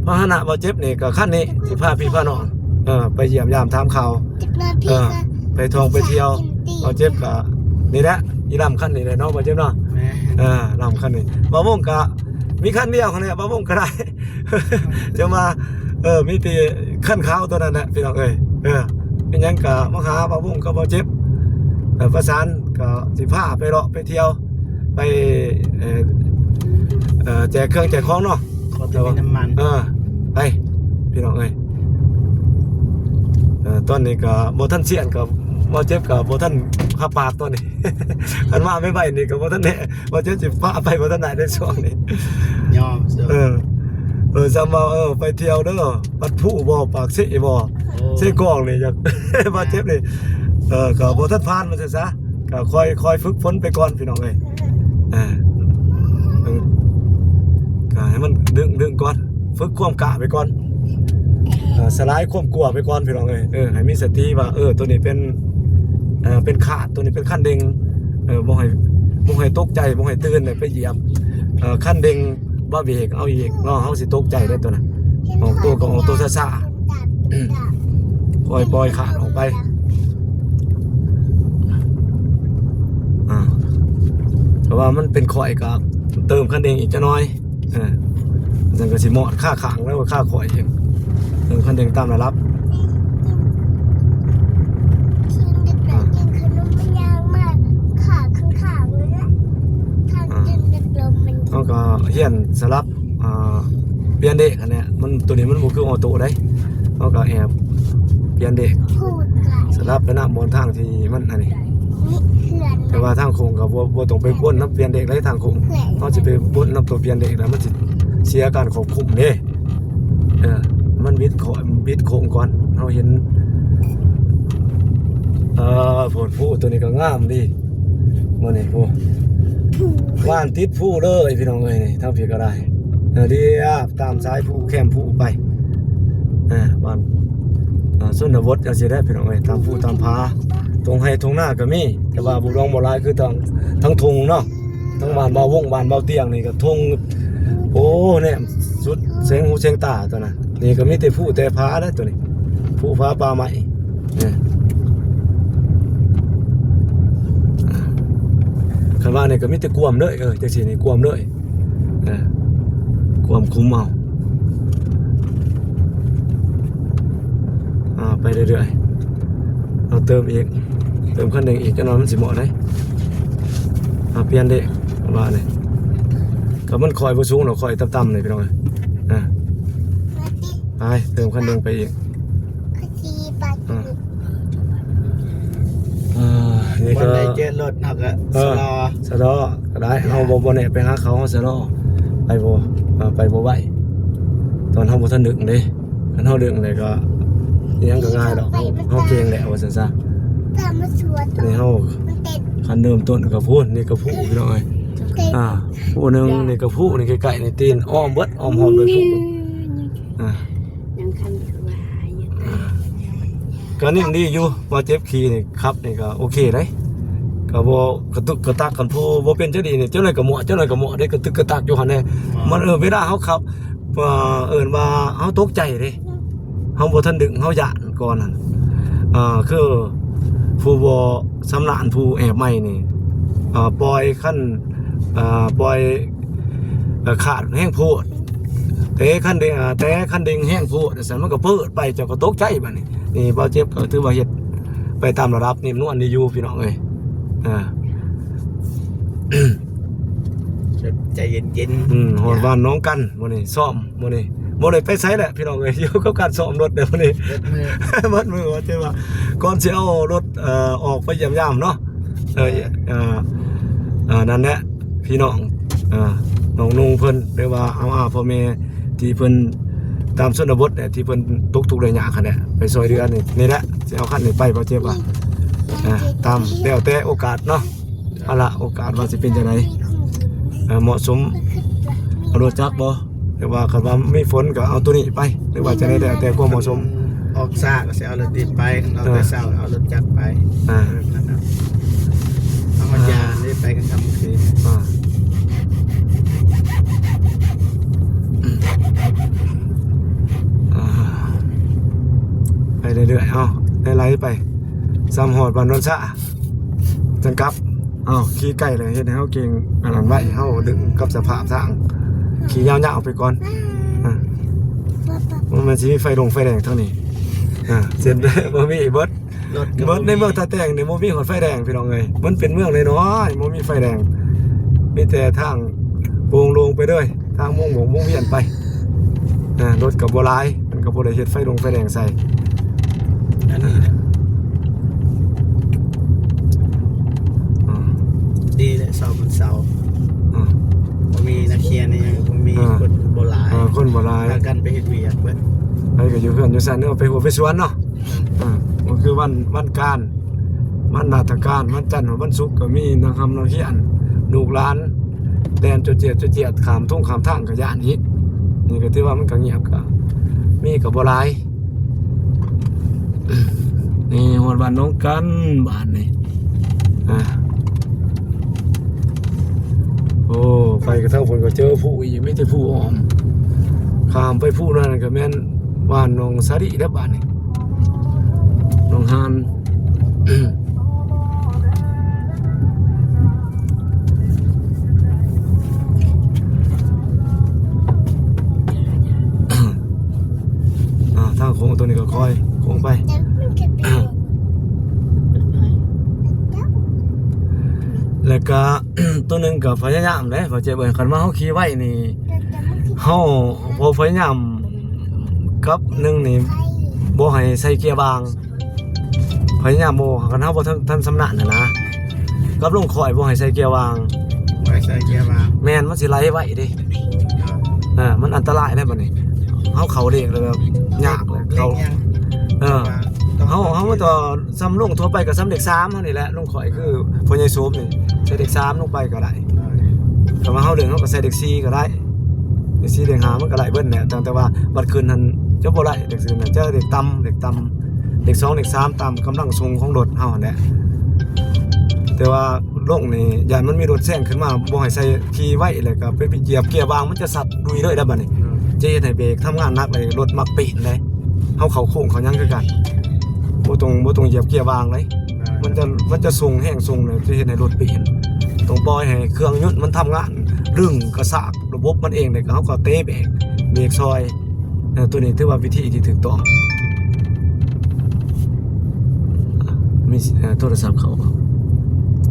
ພາຫະນະບ່າວເຈັບນີ້ກໍຄັນນີ້ ຊິພາພີ່ພານ້ອງ ເອີ ໄປຢ້ຽມຢາມຖາມຂ່າວ ຈັກໜ້ອຍ ເອີ ໄປທ່ອງໄປທ່ຽວ. ບ່າວເຈັບກໍນີ້ແຫຼະ ອີລຳຄັນນີ້ແຫຼະເນາະ ບ່າວເຈັບເນາະ. ແມ່ນ ເອີ ລຳຄັນນີ້. ບ່າວວົງກໍມີຄັນດຽວຫັ້ນແຫຼະ ບ່າວວົງກໍໄດ້. ຈະມາ ເອີ ມີແຕ່ຄັນຂາວຕົວນັ້ນແຫຼະ ພີ່ນ້ອງເອີຍ. ເອີ ເປັນຫຍັງກະມາຫາບ່າວວົງກັບບ່າວເຈັບ ເອີ ປະສານ ກໍຊິພາໄປເລາະໄປທ່ຽວ ໄປ ເອີ ເອີ ແຈກເຄື່ອງແຈກຂອງເນາະ ພໍແຕ່ມີນ້ຳມັນ. ເອີ ໄປ ພີ່ນ້ອງເອີຍ. ເອີ ຕອນນີ້ກໍບໍ່ທັນຊຽນ ກໍບ່າວເຈັບກໍບໍ່ທັນຮັບປາກຕອນນີ້. ຄັນມາໃໝ່ໆນີ້ກໍບໍ່ທັນແນ່ ວ່າຈະຊິປະໄປບໍ່ທັນໄດ້ໃນຊ່ວງນີ້. ຍອມ ເອີ ເອີ ຊ່ຳວ່າ ເອີ ໄປທ່ຽວເດີ ວັດພູບໍ່ ປາກເຊບໍ່ ໂອ້ ເຊກອງນີ້ ຢາກ ບ່າວເຈັບນີ້ ເອີ ກໍບໍ່ທັນຜ່ານວ່າຊັ້ນຊະ ກໍຄ່ອຍ ຄ່ອຍຝຶກຝົນໄປກ່ອນ ພີ່ນ້ອງເອີຍ. ເອີ ເອີ ກໍໃຫ້ມັນດຶງ ດຶງກ່ອນ ຝຶກຄວາມກ້າໄປກ່ອນ ເອີ ສະຫຼາຍຄວາມກົວໄປກ່ອນ ພີ່ນ້ອງເອີຍ. ເອີ ໃຫ້ມີສະຕິວ່າ ເອີ ໂຕນີ້ເປັນ ເອີ ເປັນຄາດ ໂຕນີ້ເປັນຄັນເລັ່ງ ເອີ ບໍ່ໃຫ້ ບໍ່ໃຫ້ຕົກໃຈ ບໍ່ໃຫ້ຕື່ນ ໄປຢຽບ ເອີ ຄັນເລັ່ງ ບໍ່ເບກເອົາອີກເນາະ ເຮົາຊິຕົກໃຈເດ້ໂຕນັ້ນ. ອອກໂຕກໍອອກໂຕຊ້າໆ ປ່ອຍ ປ່ອຍຄາດອອກໄປ. ອ່າ ເພາະວ່າມັນເປັນຂ້ອຍກໍເຕີມຄັນເລັ່ງອີກຈັກໜ້ອຍ. ເອີ ຊັ້ນກໍຊິມອດຄາຂ້າງແລ້ວ ຄາຂ້ອຍອີກ ເອີ ຄັນເລັ່ງຕາມລະດັບ. ເຮົາກໍຮຽນສະຫຼັບ ອ່າ ປ່ຽນເບຣກຫັ້ນແຫຼະ ມັນ ໂຕນີ້ມັນບໍ່ຄືອໍໂຕ້ເດ້ ເຮົາກໍແອບປ່ຽນເບຣກ ສະຫຼັບໄປນຳບ່ອນທາງທີ່ມັນອັນນີ້. ແຕ່ວ່າທາງໂຄ້ງກໍບໍ່ ບໍ່ຕ້ອງໄປວົນນຳປ່ຽນເບຣກໄດ້ ທາງໂຄ້ງ ເຮົາຊິໄປວົນນຳໂຕປ່ຽນເບຣກແລ້ວມັນຊິເສຍການຄວບຄຸມເດ້. ເອີ ມັນບິດໂຄ້ງ ບິດໂຄ້ງກ່ອນ ເຮົາເຫັນ ເອີ ໂພດ ພູໂຕນີ້ກໍງາມດີ. ມື້ນີ້ ໂອ້ ບ້ານຕິດພູເລີຍ ພີ່ນ້ອງເອີຍ. ນີ້ທາງພີ້ກໍໄດ້ ເອີ ລຽບຕາມສາຍພູ ແຄມພູໄປ ເອີ ບ້ານ ເອີ ຊົນນະບົດຈັ່ງຊີ້ແຫຼະ ພີ່ນ້ອງເອີຍ. ຕາມພູຕາມຜາ ທົ່ງໄຮ່ທົ່ງນາກໍມີ ແຕ່ວ່າບໍ່ຫຼວງບໍ່ຫຼາຍຄືທາງ ທາງທົ່ງເນາະ. ທາງບ້ານບ່າວວົງ ບ້ານບ່າວຕຽງນີ້ກໍທົ່ງ ໂອ້ ແນມສຸດແສງຫູແສງຕາຕົວນັ້ນ. ນີ້ກໍມີແຕ່ພູແຕ່ຜາແຫຼະຕົວນີ້ ພູຜາປ່າໄມ້. ເອີ ຄັນວ່ານີ້ກໍມີແຕ່ກວມເລີຍ ເອີ ຈັ່ງຊີ້ນີ້ກວມເລີຍ ເອີ ກວມຄຸມເອົາ. ອ່າ ໄປເລື້ອຍໆ ເອົາເຕີມອີກ ເຕີມຄັນເລັ່ງອີກ ຈັກໜ້ອຍມັນຊິເໝາະໄດ໋. ອ່າ ປ່ຽນເດ້ ວ່ານີ້ ກໍມັນຄ່ອຍບໍ່ສູງດອກ ຄ່ອຍຕ່ຳໆນີ້ ພີ່ນ້ອງເອີຍ. ອ່າ ໄປ ເຕີມຄັນເລັ່ງໄປອີກ. ອ່າ ອ່າ ນີ້ກໍ ບ່ອນໃດເຈີລົດເຮົາກໍ ເອີ ຊະລໍ ຊະລໍກໍໄດ້. ເຮົາບໍ່ ບໍ່ແນະໄປຫາເຂົາ ເຮົາຊະລໍ ໄປບໍ່ ອ່າ ໄປບໍ່ໄວ ຕອນເຮົາບໍ່ທັນດຶງເດ້. ຄັນເຮົາດຶງແລ້ວກໍ ອີ່ຫຍັງກໍງ່າຍດອກ ເຮົາ ເຮົາເກັ່ງແລ້ວວ່າຊັ້ນຊະ. ນີ້ເຮົາ ຄັນເລີ່ມຕົ້ນກໍພຸ້ນ ນີ້ກໍພູ ພີ່ນ້ອງເອີຍ. ອ່າ ພູໜຶ່ງ ນີ້ກໍພູ ນີ້ໃກ້ໆ ນີ້ຕີນອ້ອມເບິດ ອ້ອມຮອບໂດຍພູ. ອ່າ ຍັງຄັນວ່າຢູ່ ອ່າ ກໍນີ້ດີຢູ່ ວ່າເຈັບຂີ່ນີ້ ຂັບນີ້ກໍໂອເຄເດ້ ກໍບໍ່ກະຕຸກກະຕັກກັນ. ຜູ້ບໍ່ເປັນຈັ່ງຊີ້ນີ້ ຈັກໜ້ອຍກໍມົວະ ຈັກໜ້ອຍກໍມົວະເດ້ ກະຕຶກກະຕັກຢູ່ຫັ້ນແຫຼະ. ອ່າ ມັນ ເອີ ເວລາເຮົາຂັບ ອ່າ ເອີ້ນວ່າເຮົາຕົກໃຈເດ້ ເຮົາບໍ່ທັນດຶງ ເຮົາຢ້ານກ່ອນຫັ້ນ. ອ່າ ຄືຜູ້ບໍ່ຊຳນານ ຜູ້ແອບໃໝ່ນີ້ ອ່າ ປ່ອຍຄັນ ອ່າ ປ່ອຍ ເອີ ຄາດແຮງໂພດ ແຕ່ຄັນເດ້ງ ອ່າ ແຕ່ຄັນເດ້ງແຮງໂພດ ຊັ້ນມັນກໍເປີດໄປ ເຈົ້າກໍຕົກໃຈບາດນີ້. ນີ້ບ່າວເຈັບກໍຖືວ່າເຮັດໄປຕາມລະດັບ ນີ້ນວນດີຢູ່ພີ່ນ້ອງເອີຍ. ອ່າ ແບບໃຈເຢັນໆ ອືມ ຮອດບ້ານໜອງກັນມື້ນີ້ ຊ້ອມມື້ນີ້ ບໍ່ໄດ້ໄປໃສແຫຼະພີ່ນ້ອງເອີຍ ຢູ່ກັບການຊ້ອມລົດເດ້ມື້ນີ້ ເບິດມື້ ເບິດມື້ ວ່າແຕ່ວ່າກ່ອນຊິເອົາລົດ ເອີ ອອກໄປຢ້ຽມຢາມເນາະ ເອີ ເອີ ເອີ ນັ້ນແຫຼະ ພີ່ນ້ອງ ເອີ ນ້ອງນຸ່ງເພິ່ນ ຫຼືວ່າເອົາອາພໍ່ແມ່ທີ່ເພິ່ນຕາມຊົນນະບົດແຫຼະ ທີ່ເພິ່ນຕົກທຸກໄດ້ຍາກຫັ້ນແຫຼະ ໄປຊ່ອຍເຫຼືອນີ້ ນີ້ແຫຼະ ຊິເອົາຄັນນີ້ໄປ ບໍ່ເຈັບວ່າ ອ່າ ຕາມແລ້ວແຕ່ໂອກາດເນາະ ເອົາລະ ໂອກາດວ່າຊິເປັນຈັ່ງໃດ ເອີ ເໝາະສົມ ເອົາລົດຈັກບໍ່ ຫຼືວ່າຄັນວ່າມີຝົນກໍເອົາໂຕນີ້ໄປ ຫຼືວ່າຈັ່ງໃດ ແລ້ວແຕ່ຄວາມເໝາະສົມ. ອອກຊ້າກໍຊິເອົາລົດດິບໄປ ອອກແຕ່ເຊົ້າເອົາລົດຈັກໄປ ອ່າ ເອົາຮອດຢານໄດ້ໄປກາງຄ່ຳກາງຄືນ ອ່າ ອ່າ ໄປເລື້ອຍໆ ເອົາ ໄຫຼໆໄປ ສ່ຳຮອດບ້ານໂນນສະ ຈັ່ງກັບ ເອົ້າ ຂີ່ໃກ້ແລ້ວເຮັດໃຫ້ເຮົາເກັ່ງອັນນັ້ນໄວ້ ເຮົາດຶງກັບສະພາບທາງ ຂີ່ຍາວໆໄປກ່ອນ ອ່າ ມັນຊິມີໄຟດົງໄຟແດງທາງນີ້ ອ່າ ເສັ້ນບໍ່ມີ ເບິດ ເບິດໃນເມືອງທ່າແຕງນີ້ບໍ່ມີຮອດໄຟແດງພີ່ນ້ອງເອີຍ ມັນເປັນເມືອງນ້ອຍໆ ບໍ່ມີໄຟແດງ ມີແຕ່ທາງໂປ່ງໂລ່ງໄປເລີຍ ທາງວົງວົງວຽນໄປ ອ່າ ລົດກໍບໍ່ຫຼາຍ ມັນກໍບໍ່ໄດ້ເຮັດໄຟດົງໄຟແດງໃສ່ ອັນນີ້ແຫຼະ ອ່າ ດີແຫຼະ ເຊົ້າວັນເສົາ ອ່າ ບໍ່ມີນັກຮຽນອີ່ຫຍັງ ບໍ່ມີ ອ່າ ຄົນບໍ່ຫຼາຍ ອ່າ ຄົນບໍ່ຫຼາຍ ພາກັນໄປເຮັດວຽກເບິດ ໃຜກໍຢູ່ເຮືອນຢູ່ຊານ ເອົາໄປຫົວໄປສວນເນາະ ອ່າ ກໍຄືວັນ ວັນການ ວັນລາຊະການ ວັນຈັນ ວັນສຸກກໍມີນັກຮຳນັກຮຽນ ລູກຫຼານແລ່ນຈວດຈຽດ ຈວດຈຽດ ຂ້າມທົ່ງຂ້າມທາງກໍຢ້ານອີກ ນີ້ກໍຖືວ່າມັນກໍງຽບ ກໍມີກໍບໍ່ຫຼາຍ. ນີ້ຮອດບ້ານໜອງກັນ ບ້ານນີ້ ອ່າ ໂອ້ ໄປກະເທົ່າພຸ້ນກໍເຈີພູອີກ ມີແຕ່ພູອ້ອມ ຂ້າມໄປພູນັ້ນກໍແມ່ນບ້ານໜອງສາລີແລ້ວ ບ້ານນີ້ ໜອງຫານ. ອ່າ ທາງໂຄ້ງຕົວນີ້ກໍຄ່ອຍໂຄ້ງໄປ ແລ້ວກະຕົວໜຶ່ງກໍພະຍາຍາມເດ້ ເຂົ້າໃຈບໍ່? ຄັນວ່າເຮົາຂີ່ໄວນີ້ ເຮົາບໍ່ພະຍາຍາມ ກັບໜຶ່ງນີ້ບໍ່ໃຫ້ໃສ່ເກຍບາງ ພະຍາຍາມບໍ່ ຄັນເຮົາບໍ່ທັນ ທັນຊຳນານຫັ້ນນະ ກັບລົງຄ້ອຍບໍ່ໃຫ້ໃສ່ເກຍບາງ ບໍ່ໃຫ້ໃສ່ເກຍບາງ ແມ່ນ ມັນຊິໄຫຼໄວເດ້ ອ່າ ມັນອັນຕະລາຍເດ້ບັດນີ້ ເຮົາເຂົ້າເລກແລ້ວແບບຍາກເລີຍ ເຂົ້າ ເອີ ເຮົາ ເຮົາມັນກໍສ່ຳລົງທົ່ວໄປກໍສ່ຳເລກສາມເຮົານີ້ແຫຼະ ລົງຄ້ອຍຄືພໍ່ໃຫຍ່ໂສມນີ້ ໃສ່ເລກສາມລົງໄປກໍໄດ້ ຖ້າວ່າເຮົາເລື່ອນເຮົາກໍໃສ່ເລກສີ່ກໍໄດ້ ເລກສີ່ເລກຫ້າມັນກໍໄດ້ເບິດແຫຼະ ແຕ່ວ່າບັດຂຶ້ນຫັ້ນຈະບໍ່ໄດ້ ເລກສີ່ນະ ຈະເລກຕ່ຳ ເລກຕ່ຳ ເລກສອງ ເລກສາມ ຕາມກຳລັງສົ່ງຂອງລົດເຮົາຫັ້ນແຫຼະ ແຕ່ວ່າລົງນີ້ຢ້ານມັນມີລົດແຊງຂຶ້ນມາ ບໍ່ໃຫ້ໃສ່ ຂີ່ໄວ ແລ້ວກໍໄປຢຽບເກຍບາງ ມັນຈະສັດດຸຍເລີຍໄດ໋ບັດນີ້ ຈະເຮັດໃຫ້ເບຣກທຳງານໜັກເລີຍ ລົດມັກປີນເດ້ ເຮົາເຂົ້າໂຄ້ງເຂົ້າຫຍັງຄືກັນ ບໍ່ຕ້ອງ ບໍ່ຕ້ອງຢຽບເກຍບາງເລີຍ ມັນຈະ ມັນຈະສົ່ງ ແຮງສົ່ງນີ້ຈະເຮັດໃຫ້ລົດປີນ ຕ້ອງປ່ອຍໃຫ້ເຄື່ອງຍົນມັນທຳງານ ດຶງກະຊາກ ລະບົບມັນເອງເດ້ ເຮົາກໍເຕະເບຣກ ເບຣກຊ່ອຍ ເອີ ຕົວນີ້ຖືວ່າວິທີທີ່ຖືກຕ້ອງ ມີ ເອີ ໂທລະສັບເຂົ້າບໍ່?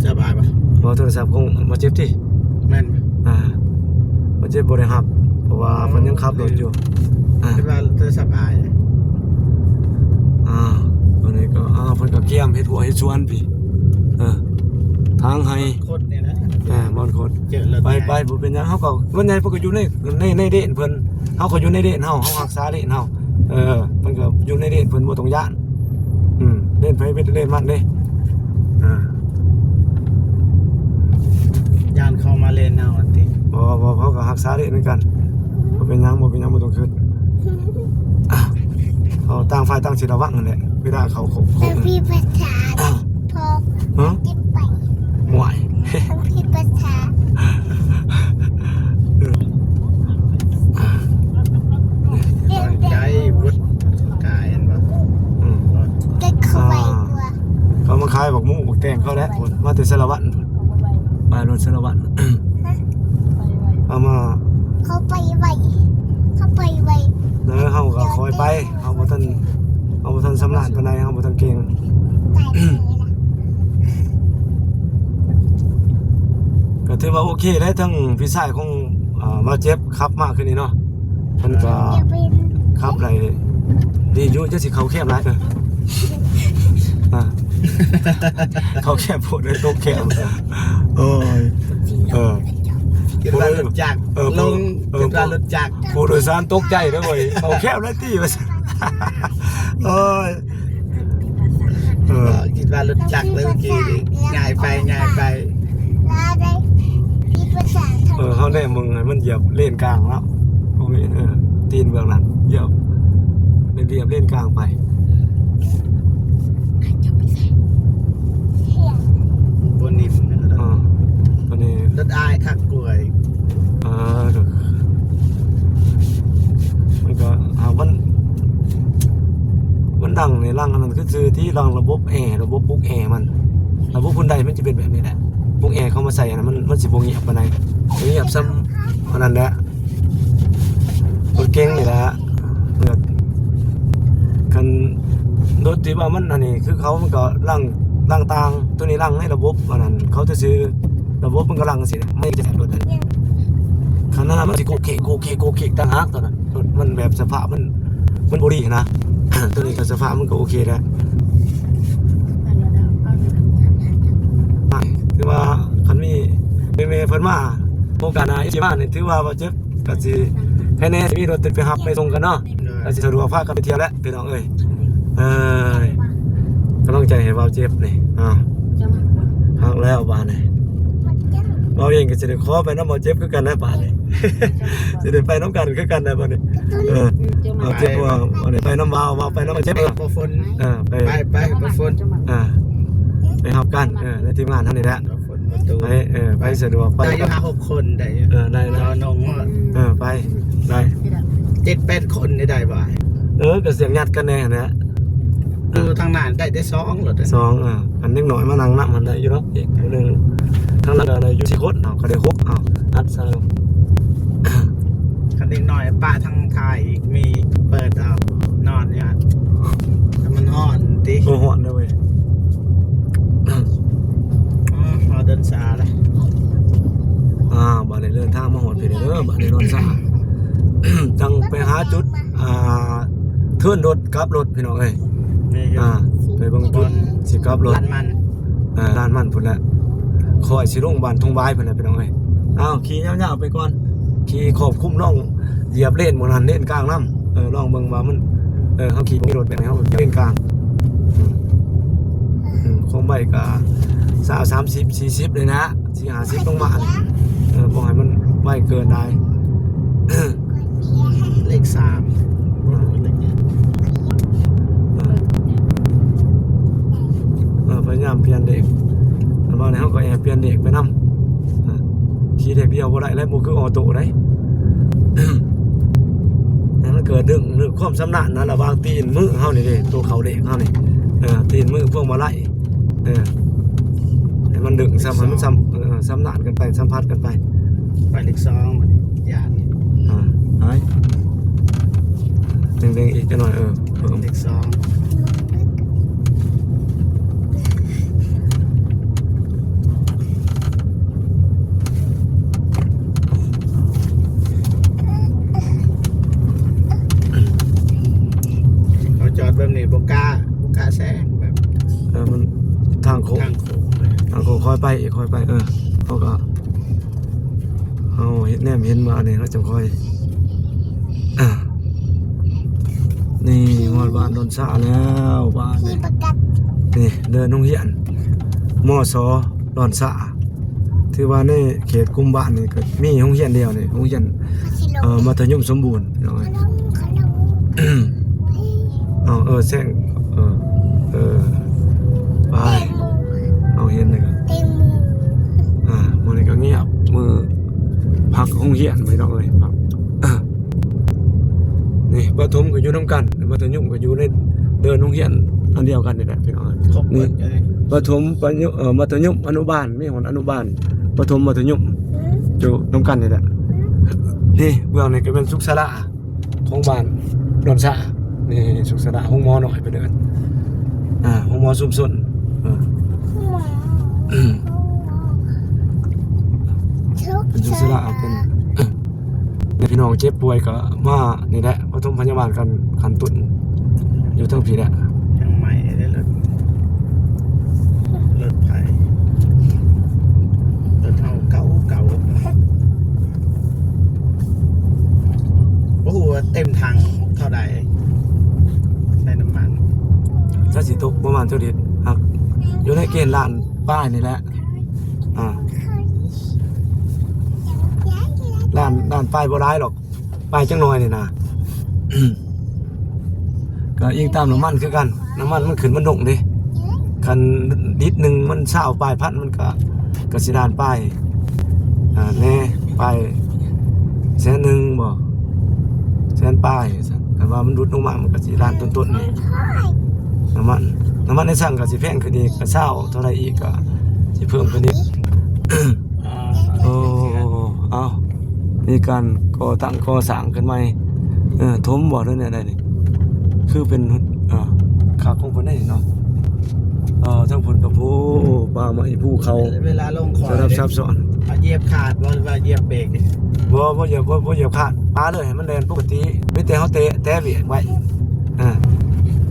ສະບາຍບໍ່? ບໍ່ ໂທລະສັບຂອງບ່າວເຈັບຕິ? ແມ່ນ ອ່າ ບ່າວເຈັບບໍ່ໄດ້ຮັບ ເພາະວ່າເພິ່ນຍັງຂັບລົດຢູ່ ອ່າ ຄິດວ່າໂທລະສັບຫາຍ ອ່າ ຕົວນີ້ກໍ ອ່າ ເພິ່ນກໍກຽມເຮັດຮົ້ວເຮັດສວນພີ້ ເອີ ທາງໄຮ່ ຄົນນີ້ນະ ອ່າ ບ່ອນຄົນ ເຈີລົດ ໄປ ໄປ ບໍ່ເປັນຫຍັງ ເຮົາກໍ ສ່ວນໃຫຍ່ເພິ່ນກໍຢູ່ໃນ ໃນ ໃນເລນເພິ່ນ ເຮົາກໍຢູ່ໃນເລນເຮົາ ເຮົາຮັກສາເລນເຮົາ ເອີ ເພິ່ນກໍຢູ່ໃນເລນເພິ່ນ ບໍ່ຕ້ອງຢ້ານ ອືມ ເລນໃຜເປັນເລນມັນເດ້ ອ່າ ຢ້ານເຂົາມາເລນເຮົາຫັ້ນຕິ ບໍ່ ບໍ່ ເຮົາກໍຮັກສາເລນຄືກັນ ບໍ່ເປັນຫຍັງ ບໍ່ເປັນຫຍັງ ບໍ່ຕ້ອງຄິດ ອ່າ ເຮົາຕ່າງຝ່າຍຕ່າງຊິລະວັງຫັ້ນແຫຼະ ເວລາເຂົ້າໂຄ້ງ ແຕ່ພີ່ພາສາ ອ່າ ພໍ ຮະ? ກິນໄປ ໂອ້ຍ ພີ່ພາສາ ໃຈວຸດກາຍຫັ້ນບໍ່? ອືມ ເຂົາມາຂາຍບັກໝູບັກແຕງເຂົາແຫຼະ ພຸ້ນ ມາແຕ່ສາລະວັນ ປ້າຍລົດສາລະວັນ ເອົາມາ ເຂົາໄປໄວ ເຮົາໄປໄວ ເອີ ເຮົາກໍຄ່ອຍໄປ ເຮົາບໍ່ທັນ ເຮົາບໍ່ທັນຊຳນານປານໃດ ເຮົາບໍ່ທັນເກັ່ງ ກໍຖືວ່າໂອເຄໄດ໋ ທັງພີ່ຊາຍຂອງ ອ່າ ບາດເຈັບຂັບມາຄືນນີ້ເນາະ ເພິ່ນກໍຂັບໄດ້ດີຢູ່ ຈະຊິເຂົ້າແຄບຫຼາຍ ເອີ ອ່າ ເຂົ້າແຄບໂພດເລີຍ ຕົກແຄບ ໂອ້ຍ ເອີ ຄິດວ່າລົດຈັກ ເອີ ລົງ ເອີ ຄິດວ່າລົດຈັກ ຜູ້ໂດຍສານຕົກໃຈເດ້ເວີຍ ເຂົ້າແຄບແລ້ວຕິວ່າຊັ້ນ ໂອ້ຍ ເອີ ຄິດວ່າລົດຈັກເລີຍເມື່ອກີ້ນີ້ ງ່າຍໄປ ງ່າຍໄປ ເອີ ເຮົາແນມເບິ່ງໃຫ້ມັນຢຽບເລນກາງເນາະ ບໍ່ແມ່ນ ເອີ ຕີນເບື້ອງນັ້ນຢຽບ ລຽບເລນກາງໄປ ບໍ່ນິ້ມ ເອີ ຕອນນີ້ລົດອ້າຍຄັກກວ່າອີກ ເອີ ມັນກໍ ຫາກມັນ ມັນດັງໃນຫຼັງອັນນັ້ນຄືຊື່ ທີ່ຫຼັງລະບົບແອ ລະບົບປຸກແອມັນ ລະບົບພຸ້ນໃດມັນຈະເປັນແບບນີ້ແຫຼະ ປຸກແອເຂົ້າມາໃສ່ອັນນັ້ນ ມັນ ມັນຊິບໍ່ງຽບປານໃດ ງຽບສ່ຳອັນນັ້ນແຫຼະ ລົດເກັງນີ້ແຫຼະ ແບບ ຄັນລົດທີ່ວ່າມັນອັນນີ້ ຄືເຂົາມັນກໍລັງ ລັງຕ່າງ ໂຕນີ້ລັງໃນລະບົບອັນນັ້ນເຂົາຊື່ໆ ລະບົບມັນກໍລັງຈັ່ງຊີ້ແຫຼະ ມັນຈະແບບລົດນັ້ນ ຄັນນັ້ນມັນຊິໂກເຄກ ໂກເຄກ ໂກເຄກຕ່າງຫາກຕອນນັ້ນ ລົດມັນແບບສະພາບມັນ ມັນບໍ່ດີນະ ໂຕນີ້ກໍສະພາບມັນກໍໂອເຄແລ້ວ ຄືວ່າຄັນມີແມ່ໆເພິ່ນມາ ໂອກາດໜ້າຊິມານີ້ ຖືວ່າບໍ່ເຈັບ ກໍຊິໃຄແນ່ ຊິມີລົດຕິດໄປຮັບໄປສົ່ງກັນເນາະ ໂດຍ ກໍຊິສະດວກພາກັນໄປທ່ຽວແຫຼະພີ່ນ້ອງເອີຍ ເອີ ກຳລັງໃຈໃຫ້ບ່າວເຈັບນີ້ ອ້າວ ພັກແລ້ວບາດນີ້ ບ່າວເອງກໍຊິໄດ້ຂໍໄປນຳບ່າວເຈັບຄືກັນນະບາດນີ້ ຊິໄດ້ໄປນຳກັນຄືກັນນະບາດນີ້ ເອີ ບ່າວເຈັບວ່າ ໄປນຳບ່າວ ບ່າວໄປນຳບ່າວເຈັບ ເອີ ໄປ ໄປ ໄປ ໄປ ອ່າ ໄປຮັບກັນ ເອີ ໃນທີມງານເຮົານີ້ແຫຼະ ໄປ ເອີ ໄປສະດວກ ໄປ ໄດ້ຢູ່ຫ້າຫົກຄົນ ໄດ້ຢູ່ ເອີ ໄດ້ ໄດ້ ເອີ ໄປ ໄດ້ ເຈັດແປດຄົນນີ້ໄດ້ບໍ່ອ້າຍ? ເອີ ກໍສຽງຍັດກັນແດ່ຫັ້ນແຫຼະ ຢູ່ທາງໜ້າໄດ້ແຕ່ສອງໂລດ ສອງ ເອີ ອັນເດັກນ້ອຍມານັ່ງນຳຫັ້ນໄດ້ຢູ່ດອກ ອີກຜູ້ໜຶ່ງ ທາງນັ້ນກໍໄດ້ຢູ່ສີ່ຄົນ ເອົາ ກໍໄດ້ຫົກ ເອົາ ອັດໃສ່ ຄັນເດັກນ້ອຍປະທາງທ້າຍອີກ ມີເປີດເອົາ ນອນຢູ່ຫັ້ນ ແຕ່ມັນຮ້ອນຕິ ໂອ້ ຮ້ອນເດ້ເວີຍ ອໍ ຮອດດອນສາແລ້ວ ອ່າ ບາດນີ້ເດີນທາງມາຮອດພີ້ແລ້ວເດີ ບາດນີ້ດອນສາ ຈັ່ງໄປຫາຈຸດ ອ່າ ເທີນລົດ ກັບລົດ ພີ່ນ້ອງເອີຍ ນີ້ ອ່າ ໄປເບິ່ງຈຸດ ບ່ອນ ຊິກັບລົດ ລານມັນ ເອີ ລານມັນພຸ້ນແຫຼະ ຄ່ອຍຊິລົງບ້ານທົ່ງຫວາຍພຸ້ນແຫຼະ ພີ່ນ້ອງເອີຍ ເອົາ ຂີ່ຍາວໆໄປກ່ອນ ຂີ່ຄອບຄຸມ ລອງຢຽບເລນໝ່ອງນັ້ນ ເລນກາງນຳ ເອີ ລອງເບິ່ງວ່າມັນ ເອີ ເຮົາຂີ່ບໍ່ມີລົດແບບໃດ ເຮົາຢຽບເລນກາງ ອືມ ຄວາມໄວກໍຊາວ ສາມສິບ ສີ່ສິບ ນີ້ນະ ສີ່ຫ້າສິບ ລົງມາ ເອີ ບໍ່ໃຫ້ມັນໄວເກີນໄດ້ ເລກສາມ ເອີ ເອີ ພະຍາຍາມປ່ຽນເບຣກ ອັນວ່ານີ້ເຮົາກໍແອບປ່ຽນເບຣກໄປນຳ ເອີ ຂີ່ເລກດຽວບໍ່ໄດ້ແລ້ວ ບໍ່ຄືອໍໂຕ້ໄດ໋ ໃຫ້ມັນເກີດເລື່ອງ ເລື່ອງຄວາມຊຳນານນະ ລະຫວ່າງຕີນມືເຮົານີ້ເດ້ ໂຕເຂົ້າເບຣກເຮົານີ້ ເອີ ຕີນມືພວງມາໄລ ເອີ ໃຫ້ມັນດຶງຊ້ຳ ໃຫ້ມັນຊ້ຳ ເອີ ຊຳນານກັນໄປ ສຳຜັດກັນໄປ ໄປເລກສອງ ບາດນີ້ ຢ່າງນີ້ ອ່າ ໄປ ເລັ່ງໆອີກຈັກໜ້ອຍ ເອີ ເພີ່ມ ເລກສອງ ເຮົາຈອດແບບນີ້ບໍ່ກ້າ ບໍ່ກ້າແຊງແບບ ເອີ ມັນທາງໂຄ້ງ ທາງໂຄ້ງເລີຍ ທາງໂຄ້ງ ຄ່ອຍໄປອີກ ຄ່ອຍໄປ ເອີ ເຮົາກໍ ເຮົາເຫັນ ແນມເຫັນວ່າອັນນີ້ ເຮົາຈັ່ງຄ່ອຍ ອ່າ ນີ້ຮອດບ້ານດອນສາແລ້ວ ບ້ານນີ້ ນີ້ເດີ່ນໂຮງຮຽນ ມສ ດອນສາ ຖືວ່າໃນເຂດກຸ່ມບ້ານນີ້ກໍມີໂຮງຮຽນດຽວນີ້ ໂຮງຮຽນ ເອີ ມັດທະຍົມສົມບູນ ພີ່ນ້ອງເອີຍ ເອົາ ເອີ ແຊງ ເອີ ເອີ ໄປ ເອົາ ເຫັນແລ້ວກໍ ອ່າ ມື້ນີ້ກໍງຽບ ມື້ພັກໂຮງຮຽນ ພີ່ນ້ອງເອີຍ ພັກ ນີ້ປະຖົມກໍຢູ່ນຳກັນ ມັດທະຍົມກໍຢູ່ໃນເດີ່ນໂຮງຮຽນອັນດຽວກັນນີ້ແຫຼະ ພີ່ນ້ອງເອີຍ ນີ້ປະຖົມ ປະໂຍ ເອີ ມັດທະຍົມ ອະນຸບານ ມີຮອດອະນຸບານ ປະຖົມ ມັດທະຍົມ ຢູ່ນຳກັນນີ້ແຫຼະ ນີ້ເບື້ອງນີ້ກໍແມ່ນສຸກສາລາ ໂຮງບານດອນຊາ ນີ້ສຸກສະຫຼະ ໂຮງໝໍນ້ອຍເພິ່ນເອີ້ນ ອ່າ ໂຮງໝໍຊຸມຊົນ ເອີ ເປັນສຸກສະຫຼະ ເປັນ ແມ່ພີ່ນ້ອງເຈັບປ່ວຍກໍມານີ້ແຫຼະ ປະຖົມພະຍາບານຂັ້ນ ຂັ້ນຕົ້ນຢູ່ທາງພີ້ແຫຼະ ຍັງໃໝ່ເດ້ ລົດ ລົດໄຟ ລົດເຮົາເກົ່າໆ ບໍ່ຮູ້ວ່າເຕັມຖັງເທົ່າໃດ ໃສ່ນ້ຳມັນ ຈະຊິຕົກປະມານເທົ່າໃດ ຫາກຢູ່ໃນເກນລ້ານປາຍນີ້ແຫຼະ ອ່າ ລ້ານ ລ້ານປາຍບໍ່ຫຼາຍດອກ ປາຍຈັກໜ້ອຍນີ້ນະ ກໍອີງຕາມນ້ຳມັນຄືກັນ ນ້ຳມັນມັນຂຶ້ນມັນລົງເດ້ ຄັນລິດໜຶ່ງມັນຊາວປາຍພັນ ມັນກໍ ກໍຊິລ້ານປາຍ ອ່າ ແດ່ ປາຍແສນໜຶ່ງບໍ ແສນປາຍ ຄັນວ່າມັນຫຼຸດລົງມາ ມັນກໍຊິລ້ານຕົ້ນໆນີ້ ນ້ຳມັນ ນ້ຳມັນໃນຊັງກໍຊິແພງຂຶ້ນອີກ ກໍຊາວເທົ່າໃດອີກ ກໍຊິເພີ່ມຂຶ້ນອີກ ໂອ້ ເອົ້າ ມີການກໍ່ຕັ້ງກໍ່ສ້າງຂຶ້ນໃໝ່ ເອີ ຖົມບໍ່ ຫຼືແນວໃດນີ້ ຄືເປັນ ເອີ ຄັກຂອງເພິ່ນໄດ໋ເນາະ ເອີ ທາງພຸ້ນກໍພູ ປ່າໄມ້ພູເຂົາ ເວລາລົງຂ້ອຍ ສະດັບຊັບຊ້ອນ ເຮົາຢຽບຄາດບໍ່ ຫຼືວ່າຢຽບເບຣກ? ບໍ່ ບໍ່ຢຽບ ບໍ່ ບໍ່ຢຽບຄາດ ປະເລີຍໃຫ້ມັນແລ່ນປົກກະຕິ ມີແຕ່ເຮົາແຕະ ແຕະເບຣກໄວ້ ອ່າ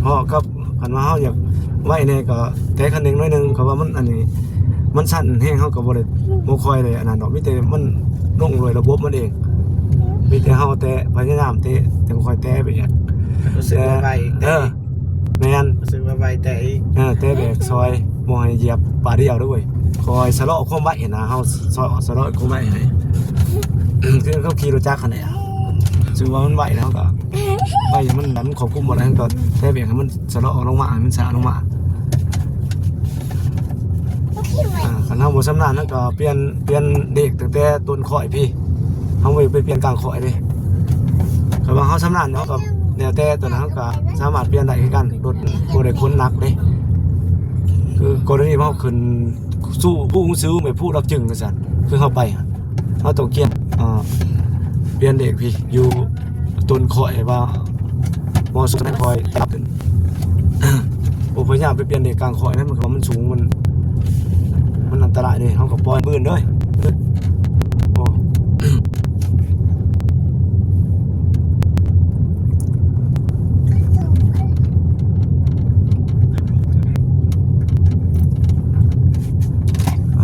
ເພາະກັບ ຄັນວ່າເຮົາຢາກໄວແດ່ກໍແຕະຄັນເລັ່ງໜ້ອຍໜຶ່ງ ເພາະວ່າມັນ ອັນນີ້ ມັນຊັນແຮງ ເຮົາກໍບໍ່ໄດ້ ບໍ່ຄ່ອຍໄດ້ອັນນັ້ນດອກ ມີແຕ່ມັນລົງໂດຍລະບົບມັນເອງ ມີແຕ່ເຮົາແຕະ ພະຍາຍາມແຕະ ຈັ່ງຄ່ອຍແຕະໄປອີກ ຮູ້ສຶກວ່າໄວ ເອີ ແມ່ນ ຮູ້ສຶກວ່າໄວແຕະອີກ ເອີ ແຕະເບຣກຊ່ອຍ ບໍ່ໃຫ້ຢຽບປາດຽວເດີເວີຍ ຄ່ອຍຊະລໍຄວາມໄວຫັ້ນນະ ເຮົາຊະລໍຄວາມໄວໃຫ້ ຄືເຮົາຂີ່ລົດຈັກຫັ້ນແຫຼະ ຮູ້ສຶກວ່າມັນໄວແລ້ວກໍໄວ ມັນ ມັນຄວບຄຸມບໍ່ໄດ້ ເຮົາກໍແຕະເບຣກໃຫ້ມັນ ສະເລາະລົງມາ ໃຫ້ມັນຊ້າລົງມາ ອ່າ ຄັນເຮົາບໍ່ຊຳນານ ເຮົາກໍປ່ຽນ ປ່ຽນເບຣກຕັ້ງແຕ່ຕົ້ນຄ້ອຍພີ້ ເຮົາບໍ່ໄດ້ໄປປ່ຽນກາງຄ້ອຍເດ້ ຄັນວ່າເຮົາຊຳນານ ເຮົາກໍແລ້ວແຕ່ ຕົວນັ້ນເຮົາກໍສາມາດປ່ຽນໄດ້ຄືກັນ ລົດບໍ່ໄດ້ຂົນໜັກເດ້ ຄືກໍລະນີເຮົາຂຶ້ນ ສູ່ ພູຫູຊື ໄປພູດອກຈຶງ ຈັ່ງຊັ້ນ ຄືເຮົາໄປ ເຮົາຕ້ອງປ່ຽນ ອ່າ ປ່ຽນເບຣກພີ້ ຢູ່ຕົ້ນຄ້ອຍວ່າ ມໍສອງນັ້ນຄ່ອຍຈັບຂຶ້ນ ບໍ່ພະຍາຍາມໄປປ່ຽນເບຣກກາງຄ້ອຍນະ ມັນ ມັນສູງ ມັນ ມັນອັນຕະລາຍເດ້ ເຮົາກໍປ່ອຍບືນເລີຍ ໂອ້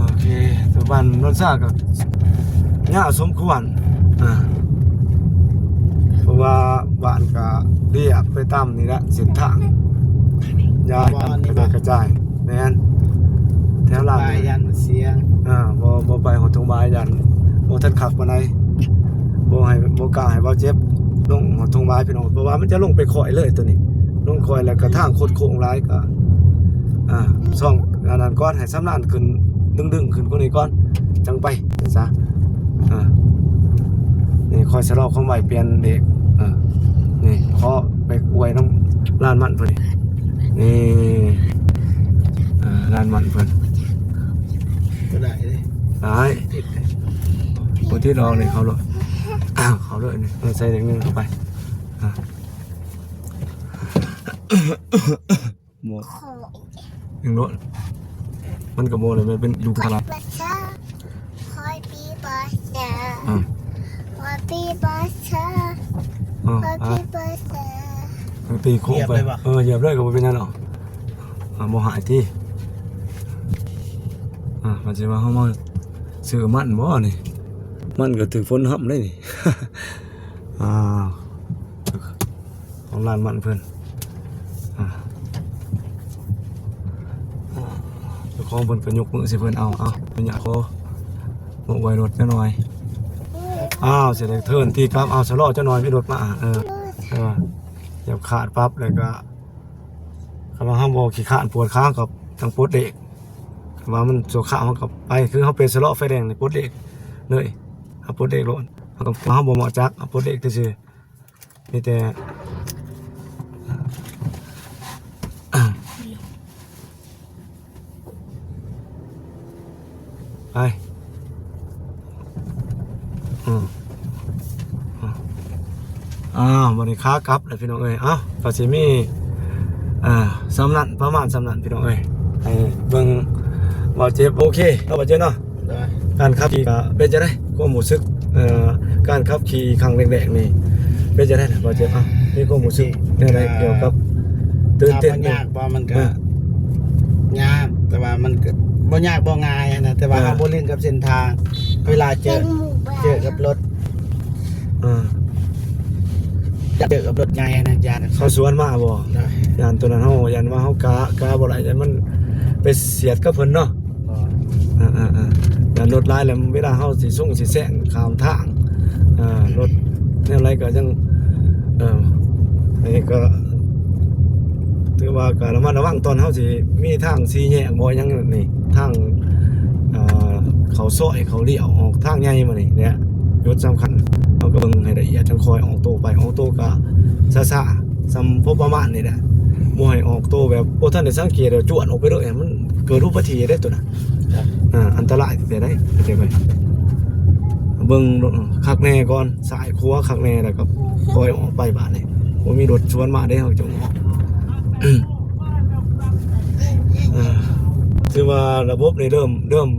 ໂອເຄ ຕົວບ້ານໂນນຊາກໍຍາວສົມຄວນ ອ່າ ເພາະວ່າບ້ານກໍລຽບໄປຕາມນີ້ແຫຼະ ເສັ້ນທາງ ຍ້າຍກັນກະຈາຍ ແມ່ນ ແຖວລາວນີ້ ຢ້ານມັນສຽງ ອ່າ ບໍ່ ບໍ່ໄປຮອດທົ່ງບາຍ ຢ້ານບໍ່ທັນຄັກປານໃດ ບໍ່ໃຫ້ ບໍ່ກ້າໃຫ້ເບົາເຈັບລົງຮອດທົ່ງບາຍ ພີ່ນ້ອງ ເພາະວ່າມັນຈະລົງໄປຄ້ອຍເລີຍໂຕນີ້ ລົງຄ້ອຍແລ້ວກໍທາງຄົດໂຄ້ງຫຼາຍ ກໍ ອ່າ ຊ່ອງອັນນັ້ນກ່ອນ ໃຫ້ຊຳນານຂຶ້ນ ດຶງໆຂຶ້ນກວ່ານີ້ກ່ອນ ຈັ່ງໄປຊະ ອ່າ ນີ້ຄ່ອຍຊະລໍຄວາມໄວ ປ່ຽນເບຣກ ອ່າ ນີ້ຂໍໄປອວຍນຳລານມັນເພິ່ນ ນີ້ ອ່າ ລານມັນເພິ່ນ ບໍ່ໄດ້ເດ້ ໄດ້ ບໍ່ຕິດດອກນີ້ ເຂົ້າໂລດ ເຂົ້າເລີຍນີ້ ເອີ ໃສ່ເລັກໜຶ່ງເຂົ້າໄປ ອ່າ ບໍ່ ຍັງໂລດ ມັນກໍບໍ່ໄດ້ແມ່ນເປັນລູກຕະຫຼາດ ຄອຍປີບອສເຊີ ອ່າ ຄອຍປີບອສເຊີ ອ່າ ຄອຍປີບອສເຊີ ອ່າ ຕີໂຄ້ງໄປ ຢຽບເລີຍບໍ່ ເອີ ຢຽບເລີຍກໍບໍ່ເປັນຫຍັງດອກ ອ່າ ບໍ່ຫາຍຕິ ອ່າ ວ່າຊິວ່າເຮົາມາຊື້ມັນບໍ່ນີ້ ມັນກໍຖືກຝົນຫ້ຳເດ້ນີ້ ອ່າ ຂອງລານມັນເພິ່ນ ອ່າ ເຈົ້າຂອງເພິ່ນກໍຍົກມືໃສ່ເພິ່ນ ເອົາ ເອົາ ໄປຍາກຂໍ ມາອວຍລົດຈັກໜ່ອຍ ອ້າວ ຊິໄດ້ເທີນຕີກັບ ເອົາ ຊະລໍຈັກໜ່ອຍ ມີລົດມາ ເອີ ເອີ ຢຽບຄາດປັບ ແລ້ວກໍ ຄັນວ່າເຮົາບໍ່ຂີ້ຄ້ານປວດຂາ ເຮົາກໍຕ້ອງປົດເບຣກ ຄັນວ່າມັນຊົ່ວຄາວ ເຮົາກໍໄປ ຄືເຮົາໄປຊະລໍໄຟແດງນີ້ ປົດເບຣກເລີຍ ເຮົາປົດເບຣກໂລດ ເຮົາກໍ ເຮົາບໍ່ເໝາະຈັກ ເຮົາປົດເບຣກຊື່ໆ ມີແຕ່ ໄປ ອືມ ອືມ ອ້າວ ມື້ນີ້ຂາກັບແລ້ວພີ່ນ້ອງເອີຍ. ເອົ້າ ກໍຊິມີ ອ່າ ສ່ຳນັ້ນ ປະມານສ່ຳນັ້ນພີ່ນ້ອງເອີຍ. ໃຫ້ເບິ່ງບ່າວເຈັບ. ໂອເຄເນາະ ບ່າວເຈັບເນາະ. ໄດ້. ການຂັບຂີ່ກໍເປັນຈັ່ງໃດ ຄວາມຮູ້ສຶກ ເອີ ການຂັບຂີ່ຄັ້ງແລກໆນີ້ ເປັນຈັ່ງໃດນະບ່າວເຈັບ? ເອົ້າ ມີຄວາມຮູ້ສຶກແນວໃດກ່ຽວກັບ ຕື່ນເຕັ້ນບໍ່? ຖາມວ່າຍາກບໍ່? ມັນກໍ ເອີ ຍາກ ແຕ່ວ່າມັນກໍບໍ່ຍາກບໍ່ງ່າຍນະ ແຕ່ວ່າ ເອີ ເຮົາບໍ່ລຶ້ງກັບເສັ້ນທາງ ເວລາເຈີ ເຈີກັບລົດ ເອີ ເຈີກັບລົດໃຫຍ່ນະ ຢ້ານ ເຂົາສວນມາບໍ່? ໂດຍ. ຢ້ານຕົວນັ້ນເຮົາ ຢ້ານວ່າເຮົາກະ ກະບໍ່ໄດ້ ຢ້ານມັນໄປສຽດກັບເພິ່ນເນາະ. ເອີ ເອີ ເອີ ຢ້ານລົດຫຼາຍແລ້ວ ເວລາເຮົາຊິຊົງຊິແຊງຂ້າມທາງ ເອີ ລົດແນວໃດກໍຍັງ ເອີ ອັນນີ້ກໍຖືວ່າກໍລະມັດລະວັງ ຕອນເຮົາຊິມີທາງສີ່ແຍກບໍ່ຫຍັງນີ້ ທາງ ເອີ ເຂົ້າຊອຍ ເຂົ້າລ້ຽວ ອອກທາງໃຫຍ່ມານີ້ແຫຼະ ຈຸດສຳຄັນ ເຮົາກໍເບິ່ງໃຫ້ລະອຽດ ຈັ່ງຄ່ອຍອອກໂຕໄປ. ອອກໂຕກໍຊ້າໆ ສ່ຳພໍປະມານນີ້ແຫຼະ ບໍ່ໃຫ້ອອກໂຕແບບບໍ່ທັນໄດ້ສັງເກດ ແລ້ວຈວດອອກໄປເລີຍ ມັນເກີດອຸບັດຕິເຫດໄດ້ຕົວນັ້ນ. ອ່າ ອັນຕະລາຍແທ້ໃດ ເຂົ້າໃຈບໍ່? ເບິ່ງຄັກແນ່ກ່ອນ ຊ້າຍຂວາຄັກແນ່ ແລ້ວກໍຄ່ອຍອອກໄປບາດນີ້ ບໍ່ມີລົດສວນມາເດ້ ເຮົາຈະອອກ. ອ່າ ຖືວ່າລະບົບນີ້ເລີ່ມ ເລີ່ມ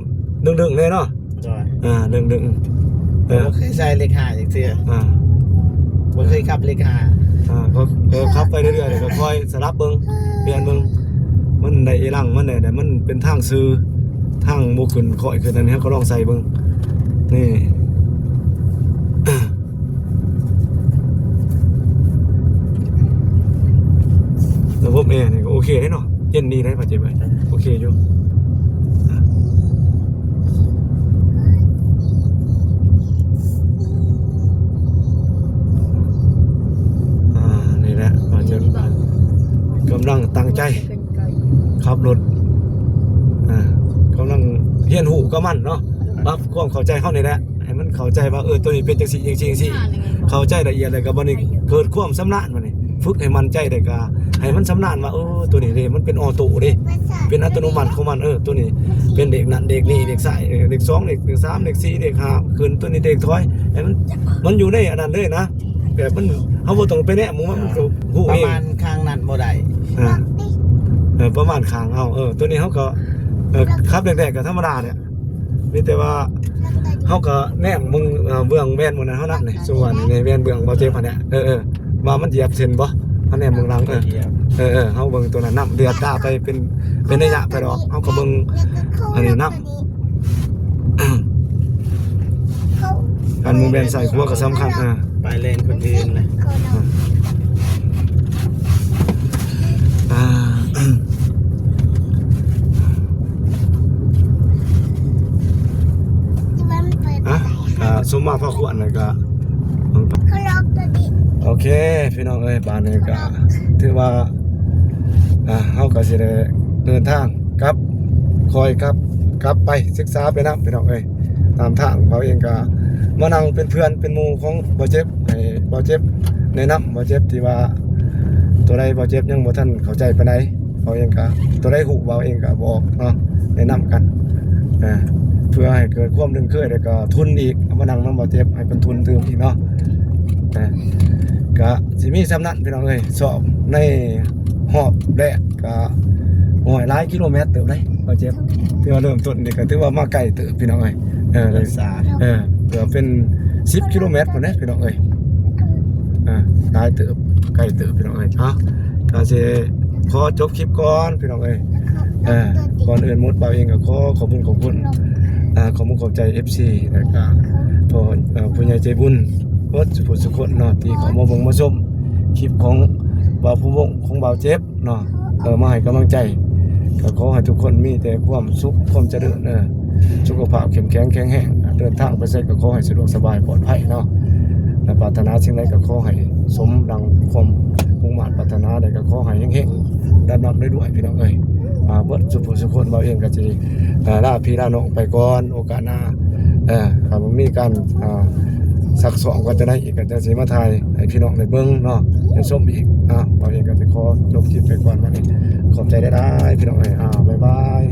ດຶງໆແນ່ເນາະ. ໂດຍ. ອ່າ ດຶງໆ ເອີ ບໍ່ເຄີຍໃສ່ເລກຫ້າຈັກເທື່ອ. ອ່າ ບໍ່ເຄີຍຂັບເລກຫ້າ. ອ່າ ກໍ ກໍຂັບໄປເລື້ອຍໆ ແລ້ວກໍຄ່ອຍສະຫຼັບເບິ່ງ ປ່ຽນເບິ່ງ ມັນໄດ້ອີຫຼັງມັນແດ່ ແຕ່ມັນເປັນທາງຊື່ ທາງບໍ່ຂຶ້ນຄ່ອຍຂຶ້ນ ອັນນີ້ເຮົາກໍລອງໃສ່ເບິ່ງ. ນີ້ ລະບົບແອນີ້ກໍໂອເຄເດ້ເນາະ ເຢັນດີເດ້ ບາດເຈັບໄວ້ ໂອເຄຢູ່. ອ່າ ນີ້ແຫຼະ ບາດເຈັບກຳລັງຕັ້ງໃຈຂັບລົດ ອ່າ ກຳລັງຮຽນຮູ້ກັບມັນເນາະ ປັບຄວາມເຂົ້າໃຈເຮົານີ້ແຫຼະ ໃຫ້ມັນເຂົ້າໃຈວ່າ ເອີ ໂຕນີ້ເປັນຈັ່ງຊີ້ ຈັ່ງຊີ້ ຈັ່ງຊີ້ ເຂົ້າໃຈລະອຽດ ແລ້ວກໍບາດນີ້ເກີດຄວາມຊຳນານ ບາດນີ້ຝຶກໃຫ້ໝັ້ນໃຈ ແລ້ວກໍໃຫ້ມັນຊຳນານວ່າ ເອີ ໂຕນີ້ເດ້ ມັນເປັນອໍໂຕ້ເດ້ ເປັນອັດຕະໂນມັດຂອງມັນ ເອີ ໂຕນີ້ເປັນເລກນັ້ນ ເລກນີ້ ເລກຊ້າຍ ເອີ ເລກສອງ ເລກສາມ ເລກສີ່ ເລກຫ້າ ຂຶ້ນ ໂຕນີ້ເລກຖອຍ ໃຫ້ມັນ ມັນຢູ່ໃນອັນນັ້ນເລີຍນະ ແບບມັນ ເຮົາບໍ່ຕ້ອງໄປແນະ ມັນ ມັນກໍຮູ້ເອງ. ປະມານຂ້າງນັ້ນບໍ່ໄດ້ ອ່າ ເອີ ປະມານຂ້າງເຮົາ ເອີ ໂຕນີ້ເຮົາກໍ ເອີ ຂັບແດກໆ ກໍທຳມະດາແຫຼະ. ມີແຕ່ວ່າເຮົາກໍແນມເບິ່ງ ເອີ ເບື້ອງແວ່ນໝູ່ນັ້ນເຮົານຳນີ້ ສ່ວນໃນແວ່ນເບື້ອງບໍ່ເຈັບຫັ້ນແຫຼະ ເອີ ເອີ ວ່າມັນຢຽບເສັ້ນບໍ່ ເຮົາແນມເບິ່ງຫຼັງ ເອີ ຢຽບ ເອີ ເອີ ເຮົາເບິ່ງຕົວນັ້ນນຳ ເຫຼືອດຕາໄປເປັນ ເປັນໄລຍະໄປດອກ ເຮົາກໍເບິ່ງອັນນີ້ນຳ ການໝູ່ແວ່ນຊ້າຍຂວາກໍສຳຄັນ ເອີ ໄປແລ່ນຄົນອື່ນນະ ອ່າ ອ່າ ອ່ະ ກະສົມມາພາຄວນ ແລ້ວກະ ໂອເຄ ພີ່ນ້ອງເອີຍ ບາດນີ້ກະຖືວ່າ ອ່າ ເຮົາກະຊິໄດ້ເດີນທາງກັບ ຄ່ອຍກັບ ກັບໄປ ສຶກສາໄປນຳ ພີ່ນ້ອງເອີຍ. ຕາມທາງ ບ່າວເອງກະມານັ່ງເປັນເພື່ອນເປັນໝູ່ຂອງບ່າວເຈັບ ໃຫ້ບ່າວເຈັບແນະນຳ ບ່າວເຈັບທີ່ວ່າ ຕົວໃດບ່າວເຈັບຍັງບໍ່ທັນເຂົ້າໃຈປານໃດ ບ່າວເອງກະ ຕົວໃດຮູ້ບ່າວເອງກະບອກເນາະ ແນະນຳກັນ ເອີ ເພື່ອໃຫ້ເກີດຄວາມລຶ້ງເຄີຍ ແລ້ວກໍທຶນອີກ ເອົາມານັ່ງນຳບ່າວເຈັບ ໃຫ້ເພິ່ນທຶນຕື່ມອີກເນາະ ເອີ ກະຊິມີສ່ຳນັ້ນ ພີ່ນ້ອງເອີຍ ສອບໃນຮອບແລກ ກະໂອ້ຍ ຫຼາຍກິໂລແມັດເຕີບເດ້ບ່າວເຈັບ ຖືວ່າເລີ່ມຕົ້ນນີ້ກະຖືວ່າມາໄກເຕີບ ພີ່ນ້ອງເອີຍ ເອີ ເອີ ເກືອບເປັນສິບກິໂລແມັດພຸ້ນເດ້ ພີ່ນ້ອງເອີຍ ອ່າ ຫຼາຍເຕີບ ໄກເຕີບ ພີ່ນ້ອງເອີຍ ເອົ້າ ກະຊິຂໍຈົບຄລິບກ່ອນ ພີ່ນ້ອງເອີຍ ເອີ ກ່ອນອື່ນໝົດ ບ່າວເອງກະຂໍຂອບຄຸນ ຂອບຄຸນ ອ່າ ຂອບຄຸນຂອບໃຈ ເອັຟຊີ ແລ້ວກະ ພໍ່ ເອີ ຜູ້ໃຫຍ່ໃຈບຸນ ເບິດສູ່ຜູ້ສູ່ຄົນເນາະ ທີ່ເຂົ້າມາເບິ່ງມາຊົມຄລິບຂອງບ່າວພູວົງ ຂອງບ່າວເຈັບ ເນາະ ເອີ ມາໃຫ້ກຳລັງໃຈ ກໍຂໍໃຫ້ທຸກຄົນມີແຕ່ຄວາມສຸກຄວາມຈະເລີນ ເອີ ສຸຂະພາບເຂັ້ມແຂງແຂງແຮງ ເດີນທາງໄປໃສກໍຂໍໃຫ້ສະດວກສະບາຍປອດໄພເນາະ ແລະ ປາດຖະໜາສິ່ງໃດກໍຂໍໃຫ້ສົມດັ່ງຄວາມມຸ່ງມາດປາດຖະໜາ ແລະ ກໍຂໍໃຫ້ເຮັງໆ ລ່ຳໆ ລວຍໆ ພີ່ນ້ອງເອີຍ ອ່າ ເບິດສູ່ຜູ້ສູ່ຄົນ ບ່າວເອງກໍຊິ ເອີ ລາພີ່ລານ້ອງໄປກ່ອນ ໂອກາດໜ້າ ເອີ ຖ້າມັນມີການ ອ່າ ຊັກຊ້ອມກັນຈັ່ງໃດອີກ ກໍຈັ່ງຊິມາຖ່າຍໃຫ້ພີ່ນ້ອງໄດ້ເບິ່ງເນາະ ໄດ້ຊົມອີກ ອ່າ ບ່າວເອງກໍຊິຂໍຈົບຄລິບໄປກ່ອນບັດນີ້ ຂອບໃຈຫຼາຍໆ ພີ່ນ້ອງເອີຍ ອ່າ ບາຍບາຍ.